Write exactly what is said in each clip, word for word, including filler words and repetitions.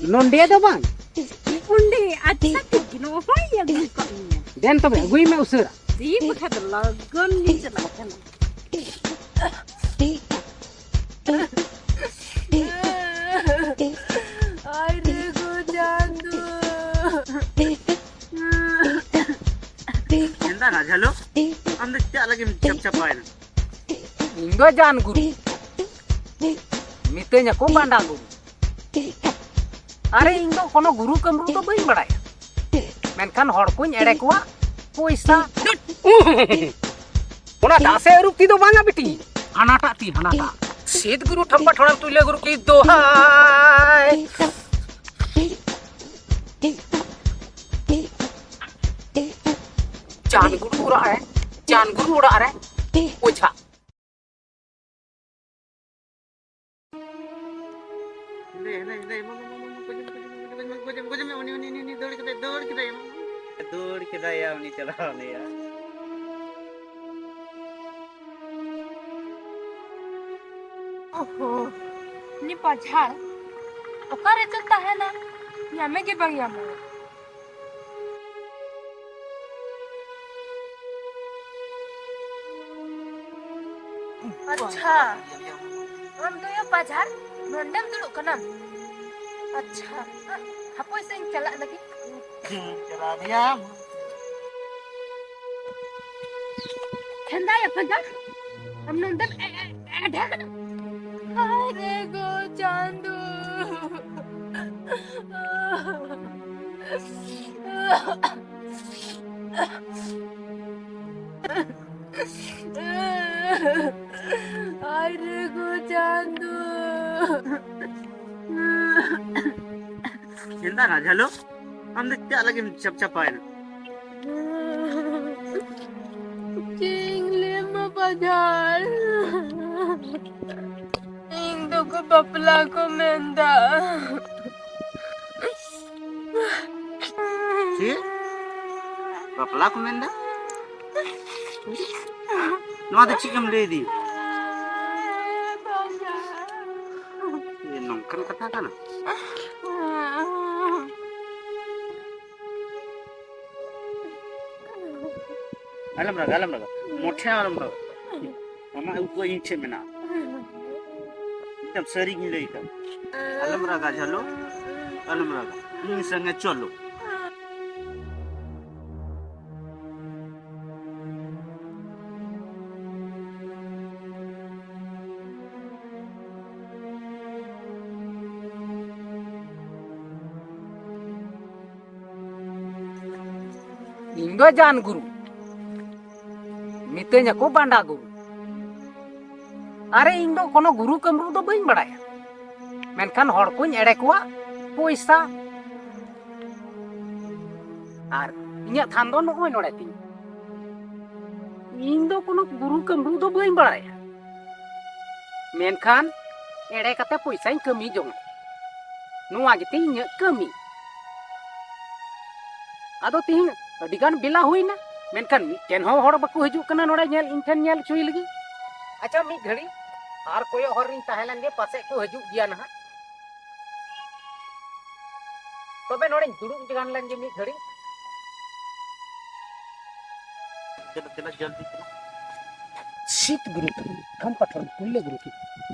ᱱᱚᱰᱮ ᱫᱚ ᱵᱟᱝ᱾ ᱚᱸᱰᱮ, ᱟᱪᱪᱷᱟ, ᱴᱷᱤᱠ ᱜᱮ, ᱱᱚᱜᱼᱚᱭ ᱟᱹᱜᱩ ᱠᱟᱜ ᱢᱮᱭᱟ᱾ ᱫᱮᱱ ᱛᱚᱵᱮ, ᱟᱹᱜᱩᱭ ᱢᱮ ᱩᱥᱟᱹᱨᱟ᱾ ᱫᱤ, ᱵᱟᱠᱷᱟᱡ ᱫᱚ ᱞᱚᱜᱚᱱ ᱜᱤᱧ ᱪᱟᱞᱟᱜ ᱠᱟᱱᱟ᱾ ᱟᱭ ᱨᱮ ᱜᱚ ᱪᱟᱸᱫᱚ᱾ ᱢᱮᱱᱫᱟ ᱨᱟᱡᱷᱟᱞᱳ, ᱟᱢ ᱫᱚ ᱪᱮᱫᱟᱜ ᱞᱟᱹᱜᱤᱫ ᱮᱢ ᱪᱟᱯᱪᱟᱯᱟᱭᱮᱱᱟ? ᱤᱧ ᱫᱚ ᱡᱟᱱ ᱜᱩᱨᱩ᱾ ᱢᱤᱛᱟᱹᱧ ᱟᱠᱚ ᱵᱟᱸᱰᱟ ᱜᱩᱨᱩ᱾ ᱟᱨᱮ, ᱤᱧ ᱫᱚ ᱠᱳᱱᱳ ᱜᱩᱨᱩ ᱠᱟᱹᱢᱨᱩ ᱫᱚ ᱵᱟᱹᱧ ᱵᱟᱲᱟᱭᱟ, ᱢᱮᱱᱠᱷᱟᱱ ᱦᱚᱲ ᱠᱚᱧ ᱮᱲᱮ ᱠᱚᱣᱟ ᱯᱚᱭᱥᱟ᱾ ᱚᱱᱟ ᱫᱟᱜ ᱥᱮ ᱟᱹᱨᱩᱵ ᱛᱤ ᱫᱚ ᱵᱟᱝᱟ ᱵᱤᱴᱤ, ᱦᱟᱱᱟᱴᱟᱜ ᱛᱤ, ᱦᱟᱱᱟᱴᱟᱜ᱾ ᱥᱤᱫ ᱜᱩᱨᱩ ᱴᱷᱟᱢᱯᱟ ᱴᱷᱚᱲᱟᱢ ᱛᱩᱭᱞᱟᱹ ᱜᱩᱨᱩ ᱠᱤ ᱫᱚᱦᱟᱭ᱾ ᱡᱟᱱ ᱜᱩᱨᱩ ᱚᱲᱟᱜ ᱨᱮ, ᱡᱟᱱ ᱜᱩᱨᱩ ᱚᱲᱟᱜ ᱨᱮ ᱚᱡᱷᱟ᱾ ᱦᱮᱸᱫᱟᱭᱟ, ᱦᱮᱸᱫᱟᱭᱟ, ᱦᱮᱸᱫᱟᱭᱟ, ᱢᱟ, ᱢᱟ, ᱢᱟ, ᱢᱟ, ᱜᱚᱡᱮ ᱢᱮ, ᱜᱚᱡᱮ ᱢᱮ, ᱜᱚᱡᱮ ᱢᱮ, ᱜᱚᱡᱮ ᱢᱮ, ᱩᱱᱤ, ᱩᱱᱤ, ᱩᱱᱤ, ᱩᱱᱤ ᱫᱟᱹᱲ ᱠᱮᱫᱟᱭ, ᱫᱟᱹᱲ ᱠᱮᱫᱟᱭ, ᱢᱟ᱾ ᱫᱟᱹᱲ ᱠᱮᱫᱟᱭᱟ, ᱩᱱᱤ ᱪᱟᱞᱟᱣ ᱮᱱᱟᱭᱟ᱾ ᱳᱦᱳ, ᱩᱱᱤ ᱯᱟᱡᱷᱟᱲ ᱚᱠᱟᱨᱮ ᱪᱚ ᱛᱟᱦᱮᱱᱟ, ᱧᱟᱢᱮ ᱜᱮ ᱵᱟᱝ ᱧᱟᱢᱚᱜᱼᱟ᱾ ᱟᱪᱪᱷᱟ, ᱟᱢ ᱫᱚ ᱭᱟ ᱯᱟᱡᱷᱟᱲ ᱱᱚᱸᱰᱮᱢ ᱫᱩᱲᱩᱵ ᱠᱟᱱᱟᱢ? ᱟᱪᱪᱷᱟ, ᱦᱟᱯᱳᱭ ᱥᱮ ᱤᱧ ᱪᱟᱞᱟᱜ ᱞᱟᱹᱜᱤᱫ᱾ ᱪᱟᱞᱟᱜ ᱜᱮᱭᱟᱢ᱾ ᱦᱮᱸᱫᱟ ᱭᱟ ᱯᱟᱡᱷᱟᱲ, ᱟᱢ ᱱᱚᱸᱰᱮᱢ ᱮ-, ᱮ-, ᱮᱰᱷᱮ ᱠᱟᱱᱟ? ᱟᱨᱮ ᱜᱚ ᱪᱟᱸᱫᱚ᱾ ᱟᱨᱮ ᱜᱚ ᱪᱟᱸᱫᱚ᱾ ᱪᱮᱫᱟᱜ ᱨᱟᱡᱷᱟᱞᱳ? ᱟᱢ ᱫᱚ ᱪᱮᱫ ᱞᱟᱹᱜᱤᱫ ᱮᱢ ᱪᱟᱯᱪᱟᱯᱟᱭᱮᱱᱟ? ᱪᱮᱫ ᱤᱧ ᱞᱟᱹᱭᱟᱢᱟ ᱯᱟᱡᱷᱟᱲ? ᱤᱧ ᱫᱚᱠᱚ ᱵᱟᱯᱞᱟ ᱠᱚ ᱢᱮᱱᱫᱟ᱾ ᱪᱮᱫ? ᱵᱟᱯᱞᱟ ᱠᱚ ᱢᱮᱱᱫᱟ? ᱱᱚᱣᱟ ᱫᱚ ᱪᱮᱫ ᱮᱢ ᱞᱟᱹᱭ ᱫᱤᱧ? ᱯᱟᱡᱷᱟᱲ᱾ ᱮ, ᱱᱚᱝᱠᱟᱱ ᱠᱟᱛᱷᱟ ᱠᱟᱱᱟ? ᱟᱞᱚᱢ ᱨᱟᱜᱟ, ᱟᱞᱚᱢ ᱨᱟᱜᱟ᱾ ᱢᱚᱴᱷᱮ ᱟᱞᱚᱢ ᱨᱟᱜᱟ᱾ ᱟᱢᱟᱜ ᱩᱯᱟᱹᱭ ᱤᱧ ᱴᱷᱮᱱ ᱢᱮᱱᱟᱜᱼᱟ᱾ ᱮᱠᱫᱚᱢ ᱥᱟᱹᱨᱤ ᱜᱤᱧ ᱞᱟᱹᱭ ᱠᱟᱫᱟ᱾ ᱟᱞᱚᱢ ᱨᱟᱜᱟ ᱡᱷᱟᱞᱚ, ᱟᱞᱚᱢ ᱨᱟᱜᱟ᱾ ᱤᱧ ᱥᱚᱸᱜᱮ ᱪᱚᱞᱚ᱾ ᱤᱧ ᱫᱚ ᱡᱟᱱ ᱜᱩᱨᱩ, ᱢᱤᱛᱟᱹᱧ ᱟᱠᱚ ᱵᱟᱸᱰᱟ ᱜᱩᱨᱩ᱾ ᱟᱨᱮ, ᱤᱧ ᱫᱚ ᱠᱳᱱᱳ ᱜᱩᱨᱩ ᱠᱟᱹᱢᱨᱩ ᱫᱚ ᱵᱟᱹᱧ ᱵᱟᱲᱟᱭᱟ, ᱢᱮᱱᱠᱷᱟᱱ ᱦᱚᱲ ᱠᱚᱧ ᱮᱲᱮ ᱠᱚᱣᱟ ᱯᱚᱭᱥᱟ᱾ ᱟᱨ ᱤᱧᱟᱹᱜ ᱛᱷᱟᱱ ᱫᱚ ᱱᱚᱜᱼᱚᱭ ᱱᱚᱰᱮ ᱛᱤᱧ᱾ ᱤᱧ ᱫᱚ ᱠᱳᱱᱳ ᱜᱩᱨᱩ ᱠᱟᱹᱢᱨᱩ ᱫᱚ ᱵᱟᱹᱧ ᱵᱟᱲᱟᱭᱟ, ᱢᱮᱱᱠᱷᱟᱱ ᱮᱲᱮ ᱠᱟᱛᱮ ᱯᱚᱭᱥᱟᱧ ᱠᱟᱹᱢᱤ ᱡᱚᱝᱟ᱾ ᱱᱚᱣᱟ ᱜᱮᱛᱤᱧ ᱤᱧᱟᱹᱜ ᱠᱟᱹᱢᱤ᱾ ᱟᱫᱚ ᱛᱤᱦᱤᱧ ᱟᱹᱰᱤ ᱜᱟᱱ ᱵᱮᱞᱟ ᱦᱩᱭᱱᱟ, ᱢᱮᱱᱠᱷᱟᱱ ᱢᱤᱫᱴᱮᱱ ᱦᱚᱸ ᱦᱚᱲ ᱵᱟᱠᱚ ᱦᱤᱡᱩᱜ ᱠᱟᱱᱟ ᱱᱚᱰᱮ ᱧᱮᱞ, ᱤᱧ ᱴᱷᱮᱱ ᱧᱮᱞ ᱦᱚᱪᱚᱭ ᱞᱟᱹᱜᱤᱫ᱾ ᱟᱪᱪᱷᱟ, ᱢᱤᱫ ᱜᱷᱟᱹᱲᱤ ᱟᱨ ᱠᱚᱭᱚᱜ ᱦᱚᱨ ᱨᱤᱧ ᱛᱟᱦᱮᱸ ᱞᱮᱱ ᱜᱮ, ᱯᱟᱥᱮᱡ ᱠᱚ ᱦᱤᱡᱩᱜ ᱜᱮᱭᱟ ᱱᱟᱦᱟᱜ᱾ ᱛᱚᱵᱮ ᱱᱚᱰᱮᱧ ᱫᱩᱲᱩᱵ ᱜᱟᱱ ᱞᱮᱱ ᱜᱮ ᱢᱤᱫ ᱜᱷᱟᱹᱲᱤ᱾ ᱪᱮᱫ, ᱛᱤᱱᱟᱹᱜ ᱡᱚᱞᱫᱤ ᱠᱟᱱᱟ? ᱥᱤᱛ ᱜᱩᱨᱩ ᱛᱟᱹᱠᱤᱱ, ᱠᱷᱟᱢ ᱯᱟᱛᱷᱚᱨ ᱯᱩᱭᱞᱟᱹ ᱜᱩᱨᱩ ᱛᱟᱹᱠᱤᱱ᱾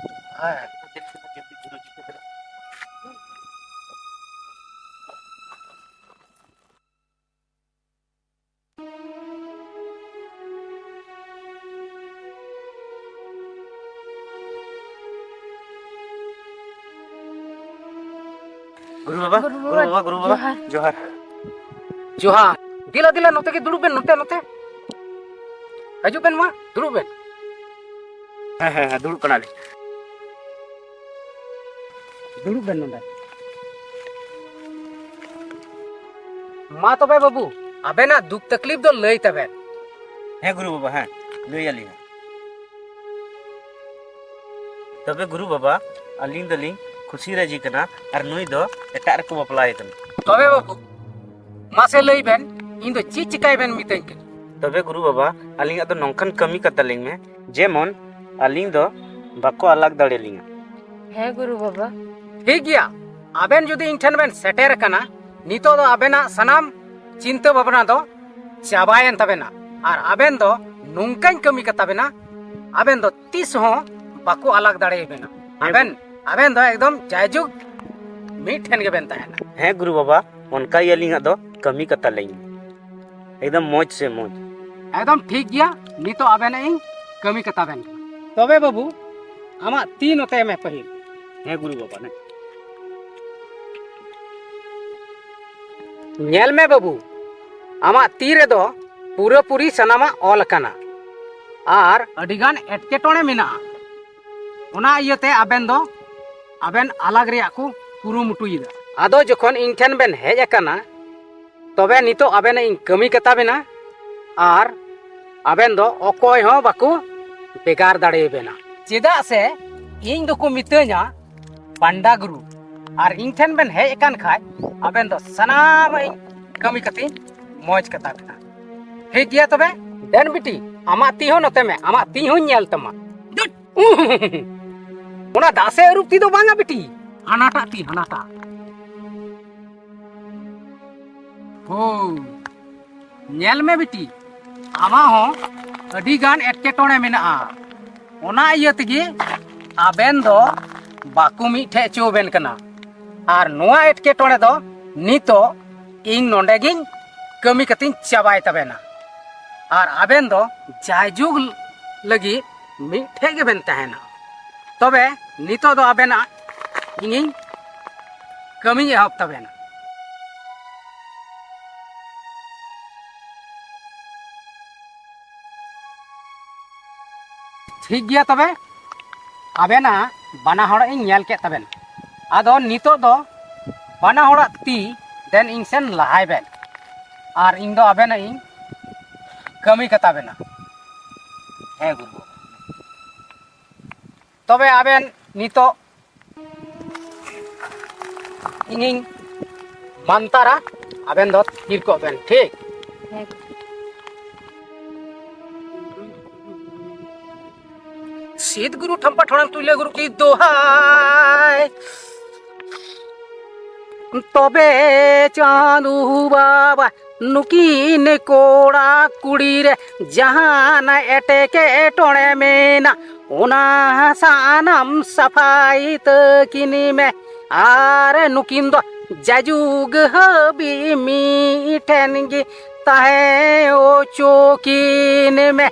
ᱦᱮᱸ᱾ ᱛᱤᱱᱟᱹᱜ ᱡᱚᱞᱫᱤ ᱜᱩᱨᱩ ᱡᱤ ᱠᱚ ᱵᱮᱨᱮᱫ᱾ ᱜᱩᱨᱩ ᱵᱟᱵᱟ, ᱜᱩᱨᱩ ᱜᱩᱨᱩ ᱵᱟᱵᱟ, ᱵᱟᱵᱟ, ᱜᱩᱨᱩ ᱵᱟᱵᱟ, ᱡᱚᱦᱟᱨ᱾ ᱡᱚᱦᱟᱨ᱾ ᱡᱚᱦᱟᱨ᱾ ᱫᱮᱞᱟ, ᱫᱮᱞᱟ, ᱱᱚᱛᱮ ᱜᱮ ᱫᱩᱲᱩᱵ ᱵᱮᱱ, ᱱᱚᱛᱮ, ᱱᱚᱛᱮ᱾ ᱦᱤᱡᱩᱜ ᱵᱮᱱ ᱢᱟ, ᱫᱩᱲᱩᱵ ᱵᱮᱱ᱾ ᱦᱮᱸ, ᱦᱮᱸ, ᱦᱮᱸ, ᱫᱩᱲᱩᱵ ᱠᱟᱱᱟᱞᱤᱧ᱾ ᱫᱩᱲᱩᱵ ᱵᱮᱱ ᱱᱚᱰᱮ᱾ ᱢᱟ ᱛᱚᱵᱮ ᱵᱟᱹᱵᱩ, ᱟᱵᱮᱱᱟᱜ ᱫᱩᱠ ᱛᱟᱠᱞᱤᱯ ᱫᱚ ᱞᱟᱹᱭ ᱛᱟᱵᱮᱱ᱾ ᱦᱮᱸ ᱜᱩᱨᱩ ᱵᱟᱵᱟ, ᱦᱮᱸ, ᱞᱟᱹᱭ ᱟᱹᱞᱤᱧ ᱦᱟᱸᱜ᱾ ᱛᱚᱵᱮ ᱜᱩᱨᱩ ᱵᱟᱵᱟ, ᱟᱹᱞᱤᱧ ᱫᱚᱞᱤᱧ ᱠᱷᱩᱥᱤ ᱨᱟᱹᱡᱤ ᱠᱟᱱᱟ ᱟᱨ ᱱᱩᱭ ᱫᱚ ᱮᱴᱟᱜ ᱨᱮᱠᱚ ᱵᱟᱯᱞᱟᱭᱮ ᱠᱟᱱᱟ᱾ ᱛᱚᱵᱮ ᱵᱟᱹᱵᱩ, ᱢᱟᱥᱮ ᱞᱟᱹᱭ ᱵᱮᱱ, ᱤᱧ ᱫᱚ ᱪᱮᱫ ᱪᱤᱠᱟᱹᱭ ᱵᱮᱱ ᱢᱤᱛᱟᱹᱧ ᱠᱟᱱᱟ? ᱛᱚᱵᱮ ᱜᱩᱨᱩ ᱵᱟᱵᱟ, ᱟᱹᱞᱤᱧᱟᱜ ᱫᱚ ᱱᱚᱝᱠᱟᱱ ᱠᱟᱹᱢᱤ ᱠᱟᱛᱟ ᱞᱤᱧ ᱢᱮ, ᱡᱮᱢᱚᱱ ᱟᱹᱞᱤᱧ ᱫᱚ ᱵᱟᱠᱚ ᱟᱞᱟᱜᱽ ᱫᱟᱲᱮ ᱞᱤᱧᱟ᱾ ᱦᱮᱸ ᱜᱩᱨᱩ ᱵᱟᱵᱟ᱾ ᱴᱷᱤᱠ ᱜᱮᱭᱟ, ᱟᱵᱮᱱ ᱡᱩᱫᱤ ᱤᱧ ᱴᱷᱮᱱ ᱵᱮᱱ ᱥᱮᱴᱮᱨ ᱟᱠᱟᱱᱟ, ᱱᱤᱛᱚᱜ ᱫᱚ ᱟᱵᱮᱱᱟᱜ ᱥᱟᱱᱟᱢ ᱪᱤᱱᱛᱟᱹ ᱵᱷᱟᱵᱽᱱᱟ ᱫᱚ ᱪᱟᱵᱟᱭᱮᱱ ᱛᱟᱵᱮᱱᱟ᱾ ᱟᱨ ᱟᱵᱮᱱ ᱫᱚ ᱱᱚᱝᱠᱟᱧ ᱠᱟᱹᱢᱤ ᱠᱟᱛᱟ ᱵᱮᱱᱟ, ᱟᱵᱮᱱ ᱫᱚ ᱛᱤᱥ ᱦᱚᱸ ᱵᱟᱠᱚ ᱟᱞᱟᱜᱽ ᱫᱟᱲᱮᱭᱟᱵᱮᱱᱟ᱾ ᱟᱵᱮᱱ, ᱟᱵᱮᱱ ᱫᱚ ᱮᱠᱫᱚᱢ ᱡᱟᱭᱡᱩᱜᱽ ᱢᱤᱫ ᱴᱷᱮᱱ ᱜᱮᱵᱮᱱ ᱛᱟᱦᱮᱱᱟ᱾ ᱦᱮᱸ ᱜᱩᱨᱩ ᱵᱟᱵᱟ, ᱚᱱᱠᱟ ᱜᱮ ᱟᱹᱞᱤᱧᱟᱜ ᱫᱚ ᱠᱟᱹᱢᱤ ᱠᱟᱛᱟ ᱞᱤᱧ᱾ ᱮᱠᱫᱚᱢ ᱢᱚᱡᱽ ᱥᱮ ᱢᱚᱡᱽ᱾ ᱮᱠᱫᱚᱢ ᱴᱷᱤᱠ ᱜᱮᱭᱟ, ᱱᱤᱛᱚᱜ ᱟᱵᱮᱱᱟᱜ ᱤᱧ ᱠᱟᱹᱢᱤ ᱠᱟᱛᱟ ᱵᱮᱱ ᱠᱟᱱᱟ᱾ ᱛᱚᱵᱮ ᱵᱟᱹᱵᱩ, ᱟᱢᱟᱜ ᱛᱤ ᱱᱚᱛᱮ ᱢᱮ ᱯᱟᱹᱦᱤᱞ᱾ ᱦᱮᱸ ᱜᱩᱨᱩ ᱵᱟᱵᱟ, ᱱᱮ᱾ ᱧᱮᱞ ᱢᱮ ᱵᱟᱹᱵᱩ, ᱟᱢᱟᱜ ᱛᱤ ᱨᱮᱫᱚ ᱯᱩᱨᱟᱹᱯᱩᱨᱤ ᱥᱟᱱᱟᱢᱟᱜ ᱚᱞ ᱟᱠᱟᱱᱟ ᱟᱨ ᱟᱹᱰᱤᱜᱟᱱ ᱮᱴᱠᱮᱴᱚᱬᱮ ᱢᱮᱱᱟᱜᱼᱟ᱾ ᱚᱱᱟ ᱤᱭᱟᱹᱛᱮ ᱟᱵᱮᱱ ᱫᱚ ᱟᱵᱮᱱ ᱟᱞᱟᱜᱽ ᱨᱮᱭᱟᱜ ᱠᱚ ᱠᱩᱨᱩᱢᱩᱴᱩᱭᱮᱫᱟ᱾ ᱟᱫᱚ ᱡᱚᱠᱷᱚᱱ ᱤᱧ ᱴᱷᱮᱱ ᱵᱮᱱ ᱦᱮᱡ ᱟᱠᱟᱱᱟ, ᱛᱚᱵᱮ ᱱᱤᱛᱚᱜ ᱟᱵᱮᱱᱟᱜ ᱤᱧ ᱠᱟᱹᱢᱤ ᱠᱟᱛᱟ ᱵᱮᱱᱟ ᱟᱨ ᱟᱵᱮᱱ ᱫᱚ ᱚᱠᱚᱭ ᱦᱚᱸ ᱵᱟᱠᱚ ᱵᱷᱮᱜᱟᱨ ᱫᱟᱲᱮᱭᱟᱵᱮᱱᱟ᱾ ᱪᱮᱫᱟᱜ ᱥᱮ ᱤᱧ ᱫᱚᱠᱚ ᱢᱤᱛᱟᱹᱧᱟ ᱯᱟᱱᱰᱟ ᱜᱩᱨᱩ, ᱟᱨ ᱤᱧ ᱴᱷᱮᱱ ᱵᱮᱱ ᱦᱮᱡ ᱟᱠᱟᱱ ᱠᱷᱟᱡ ᱟᱵᱮᱱ ᱫᱚ ᱥᱟᱱᱟᱢᱟᱜ ᱤᱧ ᱠᱟᱹᱢᱤ ᱠᱟᱛᱮᱧ ᱢᱚᱡᱽ ᱠᱟᱛᱟ ᱵᱮᱱᱟ᱾ ᱴᱷᱤᱠ ᱜᱮᱭᱟ ᱛᱚᱵᱮ, ᱫᱮᱱ ᱵᱤᱴᱤ, ᱟᱢᱟᱜ ᱛᱤ ᱦᱚᱸ ᱱᱚᱛᱮ ᱢᱮ, ᱟᱢᱟᱜ ᱛᱤ ᱦᱚᱸᱧ ᱧᱮᱞ ᱛᱟᱢᱟ᱾ ᱫᱩᱫ! ᱚᱱᱟ ᱫᱟᱜ ᱥᱮ ᱟᱹᱨᱩᱵ ᱛᱤ ᱫᱚ ᱵᱟᱝᱟ ᱵᱤᱴᱤ, ᱦᱟᱱᱟᱴᱟᱜ ᱛᱤ, ᱦᱟᱱᱟᱴᱟᱜ᱾ ᱦᱳᱭ, ᱧᱮᱞ ᱢᱮ ᱵᱤᱴᱤ, ᱟᱢᱟᱜ ᱦᱚᱸ ᱟᱹᱰᱤ ᱜᱟᱱ ᱮᱴᱠᱮᱴᱚᱬᱮ ᱢᱮᱱᱟᱜᱼᱟ᱾ ᱚᱱᱟ ᱤᱭᱟᱹ ᱛᱮᱜᱮ ᱟᱵᱮᱱ ᱫᱚ ᱵᱟᱠᱚ ᱢᱤᱫ ᱴᱷᱮᱡ ᱦᱚᱪᱚ ᱟᱵᱮᱱ ᱠᱟᱱᱟ᱾ ᱟᱨ ᱱᱚᱣᱟ ᱮᱴᱠᱮᱴᱚᱬᱮ ᱫᱚ ᱱᱤᱛᱚᱜ ᱤᱧ ᱱᱚᱰᱮ ᱜᱤᱧ ᱠᱟᱹᱢᱤ ᱠᱟᱛᱮᱧ ᱪᱟᱵᱟᱭ ᱛᱟᱵᱮᱱᱟ᱾ ᱟᱨ ᱟᱵᱮᱱ ᱫᱚ ᱡᱟᱭᱡᱩᱜᱽ ᱞᱟᱹᱜᱤᱫ ᱢᱤᱫ ᱴᱷᱮᱡ ᱜᱮᱵᱮᱱ ᱛᱟᱦᱮᱱᱟ᱾ ᱛᱚᱵᱮ ᱱᱤᱛᱚᱜ ᱫᱚ ᱟᱵᱮᱱᱟᱜ ᱤᱧᱤᱧ ᱠᱟᱹᱢᱤᱧ ᱮᱦᱚᱵ ᱛᱟᱵᱮᱱᱟ᱾ ᱴᱷᱤᱠ ᱜᱮᱭᱟ ᱛᱚᱵᱮ, ᱟᱵᱮᱱᱟᱜ ᱵᱟᱱᱟ ᱦᱚᱲᱟᱜ ᱤᱧ ᱧᱮᱞ ᱠᱮᱫ ᱛᱟᱵᱮᱱ᱾ ᱟᱫᱚ ᱱᱤᱛᱚᱜ ᱫᱚ ᱵᱟᱱᱟ ᱦᱚᱲᱟᱜ ᱛᱤ ᱫᱮᱱ ᱤᱧ ᱥᱮᱱ ᱞᱟᱦᱟᱭ ᱵᱮᱱ, ᱟᱨ ᱤᱧ ᱫᱚ ᱟᱵᱮᱱᱟᱜ ᱤᱧ ᱠᱟᱹᱢᱤ ᱠᱟᱛᱟ ᱵᱮᱱᱟ᱾ ᱦᱮᱸ ᱜᱩᱨᱩ ᱵᱟᱵᱟ᱾ ᱛᱚᱵᱮ ᱟᱵᱮᱱ ᱱᱤᱛᱚᱜ ᱤᱧᱤᱧ ᱢᱟᱱᱛᱟᱨᱟ, ᱟᱵᱮᱱ ᱫᱚ ᱛᱷᱤᱨ ᱠᱚᱜ ᱵᱮᱱ, ᱴᱷᱤᱠ? ᱦᱮᱸ᱾ ᱥᱤᱫ ᱜᱩᱨᱩ ᱴᱷᱟᱢᱯᱟ ᱴᱷᱚᱲᱟᱝ ᱴᱩᱭᱞᱟᱹ ᱜᱩᱨᱩ ᱠᱤ ᱫᱚᱦᱟᱭ᱾ ᱛᱚᱵᱮ ᱪᱟᱸᱫᱩ ᱵᱟᱵᱟ, ᱱᱩᱠᱤᱱ ᱠᱚᱲᱟ ᱠᱩᱲᱤ ᱨᱮ ᱡᱟᱦᱟᱱ ᱮᱴᱠᱮᱴᱚᱬᱮ ᱢᱮᱱᱟᱜ, ᱚᱱᱟ ᱥᱟᱱᱟᱢ ᱥᱟᱯᱷᱟᱭ ᱛᱟᱹᱠᱤᱱ ᱢᱮ᱾ ᱟᱨ ᱱᱩᱠᱤᱱ ᱫᱚ ᱡᱟᱡᱩᱜᱽ ᱦᱟᱹᱵᱤᱡ ᱢᱤᱫ ᱴᱷᱮᱱ ᱜᱮ ᱛᱟᱦᱮᱸ ᱦᱚᱪᱚ ᱠᱤᱱ ᱢᱮ᱾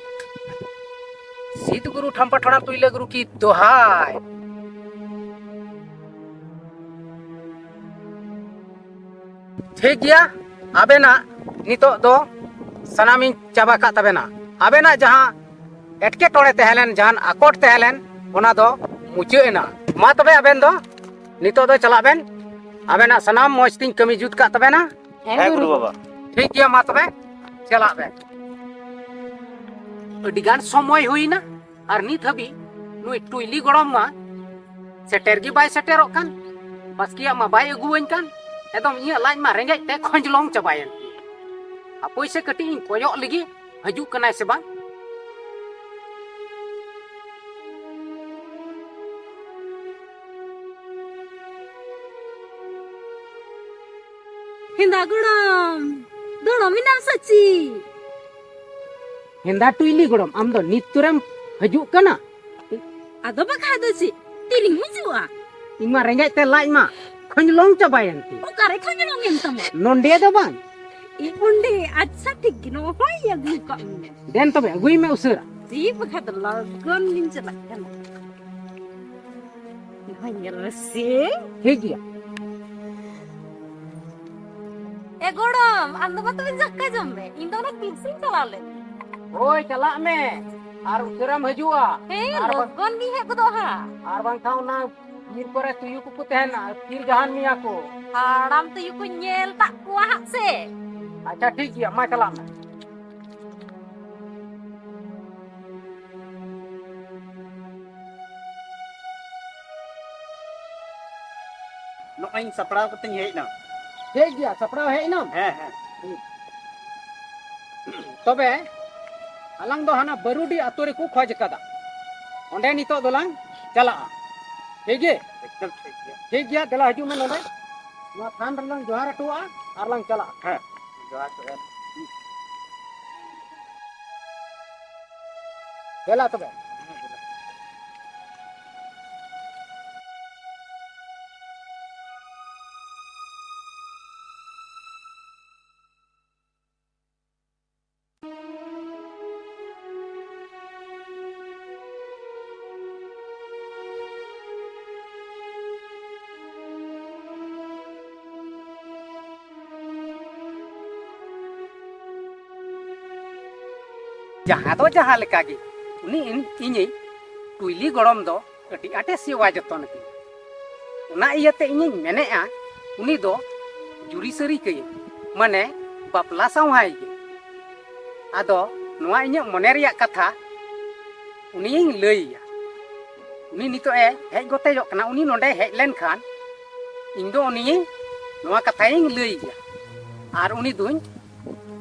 ᱥᱤᱫ ᱜᱩᱨᱩ ᱴᱷᱟᱢᱯᱟ ᱴᱷᱚᱲᱟ ᱛᱩᱭᱞᱟᱹ ᱜᱩᱨᱩ ᱠᱤ ᱫᱚᱦᱟᱭ᱾ ᱴᱷᱤᱠ ᱜᱮᱭᱟ, ᱟᱵᱮᱱᱟᱜ ᱱᱤᱛᱚᱜ ᱫᱚ ᱥᱟᱱᱟᱢᱤᱧ ᱪᱟᱵᱟ ᱠᱟᱜ ᱛᱟᱵᱮᱱᱟ᱾ ᱟᱵᱮᱱᱟᱜ ᱡᱟᱦᱟᱸ ᱮᱴᱠᱮᱴᱚᱬᱮ ᱛᱟᱦᱮᱸ ᱞᱮᱱ, ᱡᱟᱦᱟᱱ ᱟᱠᱚᱴ ᱛᱟᱦᱮᱸ ᱞᱮᱱ, ᱚᱱᱟ ᱫᱚ ᱢᱩᱪᱟᱹᱫ ᱮᱱᱟ᱾ ᱢᱟ ᱛᱚᱵᱮ ᱟᱵᱮᱱ ᱫᱚ ᱱᱤᱛᱚᱜ ᱫᱚ ᱪᱟᱞᱟᱜ ᱵᱮᱱ, ᱟᱵᱮᱱᱟᱜ ᱥᱟᱱᱟᱢ ᱢᱚᱡᱽ ᱛᱤᱧ ᱠᱟᱹᱢᱤ ᱡᱩᱛ ᱠᱟᱜ ᱛᱟᱵᱮᱱᱟ᱾ ᱦᱮᱸ ᱦᱮᱸ ᱜᱩᱨᱩ᱾ ᱜᱩᱨᱩ ᱵᱟᱵᱟ᱾ ᱴᱷᱤᱠ ᱜᱮᱭᱟ, ᱢᱟ ᱛᱚᱵᱮ ᱪᱟᱞᱟᱜ ᱵᱮᱱ᱾ ᱟᱹᱰᱤ ᱜᱟᱱ ᱥᱚᱢᱚᱭ ᱦᱩᱭᱱᱟ, ᱟᱨ ᱱᱤᱛ ᱦᱟᱹᱵᱤᱡ ᱱᱩᱭ ᱴᱩᱭᱞᱤ ᱜᱚᱲᱚᱢ ᱢᱟ ᱥᱮᱴᱮᱨ ᱜᱮ ᱵᱟᱭ ᱥᱮᱴᱮᱨᱚᱜ ᱠᱟᱱ᱾ ᱵᱟᱥᱠᱮᱭᱟᱜ ᱢᱟ ᱵᱟᱭ ᱟᱹᱜᱩᱣᱟᱹᱧ ᱠᱟᱱ᱾ ᱮᱠᱫᱚᱢ ᱤᱧᱟᱹᱜ ᱞᱟᱡ ᱢᱟ ᱨᱮᱸᱜᱮᱡ ᱛᱮ ᱠᱷᱚᱸᱡᱽᱞᱚᱝ ᱪᱟᱵᱟᱭᱮᱱ ᱛᱤᱧ᱾ ᱦᱟᱯᱳᱭ ᱥᱮ ᱠᱟᱹᱴᱤᱡ ᱤᱧ ᱠᱚᱭᱚᱜ ᱞᱮᱜᱮ, ᱦᱤᱡᱩᱜ ᱠᱟᱱᱟᱭ ᱥᱮ ᱵᱟᱝ᱾ ᱦᱮᱸᱫᱟ ᱜᱚᱲᱚᱢ, ᱫᱚᱲᱚᱢ ᱮᱱᱟᱢ ᱥᱮ ᱪᱮᱫ? ᱦᱮᱸᱫᱟ ᱴᱩᱭᱞᱤ ᱜᱚᱲᱚᱢ, ᱟᱢ ᱫᱚ ᱱᱤᱛ ᱛᱩᱨᱮᱢ ᱦᱤᱡᱩᱜ ᱠᱟᱱᱟ? ᱟᱫᱚ ᱵᱟᱠᱷᱟᱡ ᱫᱚ ᱪᱮᱫ, ᱛᱤᱨᱤᱧ ᱦᱤᱡᱩᱜᱼᱟ? ᱤᱧ ᱢᱟ ᱨᱮᱸᱜᱮᱡ ᱛᱮ ᱞᱟᱡ ᱢᱟ ᱠᱷᱚᱸᱡᱽᱞᱚᱝ ᱪᱟᱵᱟᱭᱮᱱ ᱛᱤᱧ᱾ ᱚᱠᱟᱨᱮ ᱠᱷᱚᱸᱡᱽᱞᱚᱝ ᱮᱱ ᱛᱟᱢᱟ? ᱱᱚᱸᱰᱮ ᱫᱚ ᱵᱟᱝ᱾ ᱤᱧ ᱚᱸᱰᱮ? ᱟᱪᱪᱷᱟ ᱴᱷᱤᱠ ᱜᱮ, ᱱᱚᱜᱼᱚᱭ ᱟᱹᱜᱩ ᱠᱟᱜ ᱢᱮ᱾ ᱫᱮᱱ ᱛᱚᱵᱮ, ᱟᱹᱜᱩᱭ ᱢᱮ ᱩᱥᱟᱹᱨᱟ᱾ ᱪᱮᱫ ᱵᱟᱠᱷᱟᱡ ᱫᱚ ᱞᱚᱜᱚᱱ ᱜᱤᱧ ᱪᱟᱞᱟᱜ ᱠᱟᱱᱟ᱾ ᱱᱚᱜᱼᱚᱭ ᱧᱮᱞ ᱢᱮᱥᱮ᱾ ᱴᱷᱤᱠ ᱜᱮᱭᱟ᱾ ᱮ ᱜᱚᱲᱚᱢ, ᱟᱢ ᱫᱚ ᱢᱟ ᱛᱚᱵᱮ ᱫᱟᱠᱟ ᱡᱚᱢ ᱢᱮ, ᱤᱧ ᱫᱚ ᱚᱱᱟ ᱵᱤᱨ ᱥᱮᱫ ᱤᱧ ᱪᱟᱞᱟᱣ ᱞᱮᱱ᱾ ᱦᱳᱭ, ᱪᱟᱞᱟᱜ ᱢᱮ ᱟᱨ ᱩᱥᱟᱹᱨᱟᱢ ᱦᱤᱡᱩᱜᱼᱟ᱾ ᱦᱮᱸ, ᱟᱨ ᱵᱟᱝ-, ᱞᱚᱜᱚᱱ ᱜᱤᱧ ᱦᱮᱡ ᱜᱚᱫᱚᱜᱼᱟ ᱦᱟᱸᱜ᱾ ᱟᱨ ᱵᱟᱝᱠᱷᱟᱱ ᱚᱱᱟ ᱵᱤᱨ ᱠᱚᱨᱮ ᱛᱩᱭᱩ ᱠᱚᱠᱚ ᱛᱟᱦᱮᱱᱟ, ᱛᱤᱨ ᱡᱟᱦᱟᱱ ᱢᱮᱭᱟ ᱠᱚ᱾ ᱦᱟᱲᱟᱢ ᱛᱩᱭᱩ ᱠᱚᱧ ᱧᱮᱞ ᱠᱟᱜ ᱠᱚᱣᱟ ᱦᱟᱸᱜ ᱥᱮ᱾ ᱟᱪᱪᱷᱟ, ᱴᱷᱤᱠ ᱜᱮᱭᱟ, ᱢᱟ ᱪᱟᱞᱟᱜ ᱢᱮ᱾ ᱱᱚᱜᱼᱚᱭ ᱥᱟᱯᱲᱟᱣ ᱠᱟᱛᱮᱧ ᱦᱮᱡ ᱮᱱᱟ᱾ ᱴᱷᱤᱠ ᱜᱮᱭᱟ, ᱥᱟᱯᱲᱟᱣ ᱦᱮᱡ ᱮᱱᱟᱢ? ᱦᱮᱸ, ᱦᱮᱸ᱾ ᱛᱚᱵᱮ ᱟᱞᱟᱝ ᱫᱚ ᱦᱟᱱᱟ ᱵᱟᱹᱨᱩᱰᱤ ᱟᱛᱳ ᱨᱮᱠᱚ ᱠᱷᱚᱡᱽ ᱟᱠᱟᱫᱟ, ᱚᱸᱰᱮ ᱱᱤᱛᱚᱜ ᱫᱚᱞᱟᱝ ᱪᱟᱞᱟᱜᱼᱟ᱾ ᱴᱷᱤᱠ ᱜᱮ? ᱮᱠᱫᱚᱢ ᱴᱷᱤᱠ ᱜᱮᱭᱟ᱾ ᱴᱷᱤᱠ ᱜᱮᱭᱟ, ᱫᱮᱞᱟ ᱦᱤᱡᱩᱜ ᱢᱮ ᱱᱚᱰᱮ᱾ ᱱᱚᱣᱟ ᱛᱷᱟᱱ ᱨᱮᱞᱟᱝ ᱡᱚᱦᱟᱨ ᱦᱚᱴᱚᱣᱟᱜᱼᱟ ᱟᱨ ᱞᱟᱝ ᱪᱟᱞᱟᱜᱼᱟ᱾ ᱦᱮᱸ, ᱡᱚᱦᱟᱨ ᱠᱚ ᱮᱢ᱾ ᱫᱮᱞᱟ ᱛᱚᱵᱮ᱾ ᱡᱟᱦᱟᱸ ᱫᱚ ᱡᱟᱦᱟᱸ ᱞᱮᱠᱟ ᱜᱮ, ᱩᱱᱤ ᱤᱧ, ᱤᱧᱤᱡ ᱴᱩᱭᱞᱤ ᱜᱚᱲᱚᱢ ᱫᱚ ᱟᱹᱰᱤ ᱟᱸᱴᱮ ᱥᱮᱵᱟ ᱡᱚᱛᱚᱱ ᱠᱤᱧᱟ᱾ ᱚᱱᱟ ᱤᱭᱟᱹᱛᱮ ᱤᱧᱤᱧ ᱢᱮᱱᱮᱫᱼᱟ, ᱩᱱᱤ ᱫᱚ ᱡᱩᱨᱤ ᱥᱟᱹᱨᱤ ᱠᱟᱹᱭᱟᱹᱧ, ᱢᱟᱱᱮ ᱵᱟᱯᱞᱟ ᱥᱟᱶᱦᱟᱭ ᱜᱮ᱾ ᱟᱫᱚ ᱱᱚᱣᱟ ᱤᱧᱟᱹᱜ ᱢᱚᱱᱮ ᱨᱮᱭᱟᱜ ᱠᱟᱛᱷᱟ ᱩᱱᱤᱭᱤᱧ ᱞᱟᱹᱭ ᱟᱭᱟ᱾ ᱩᱱᱤ ᱱᱤᱛᱚᱜ ᱮ ᱦᱮᱡ ᱜᱚᱛᱮᱡᱚᱜ ᱠᱟᱱᱟ, ᱩᱱᱤ ᱱᱚᱰᱮ ᱦᱮᱡ ᱞᱮᱱᱠᱷᱟᱱ ᱤᱧ ᱫᱚ ᱩᱱᱤ ᱱᱚᱣᱟ ᱠᱟᱛᱷᱟᱧ ᱞᱟᱹᱭ ᱟᱭᱟ ᱟᱨ ᱩᱱᱤ ᱫᱩᱧ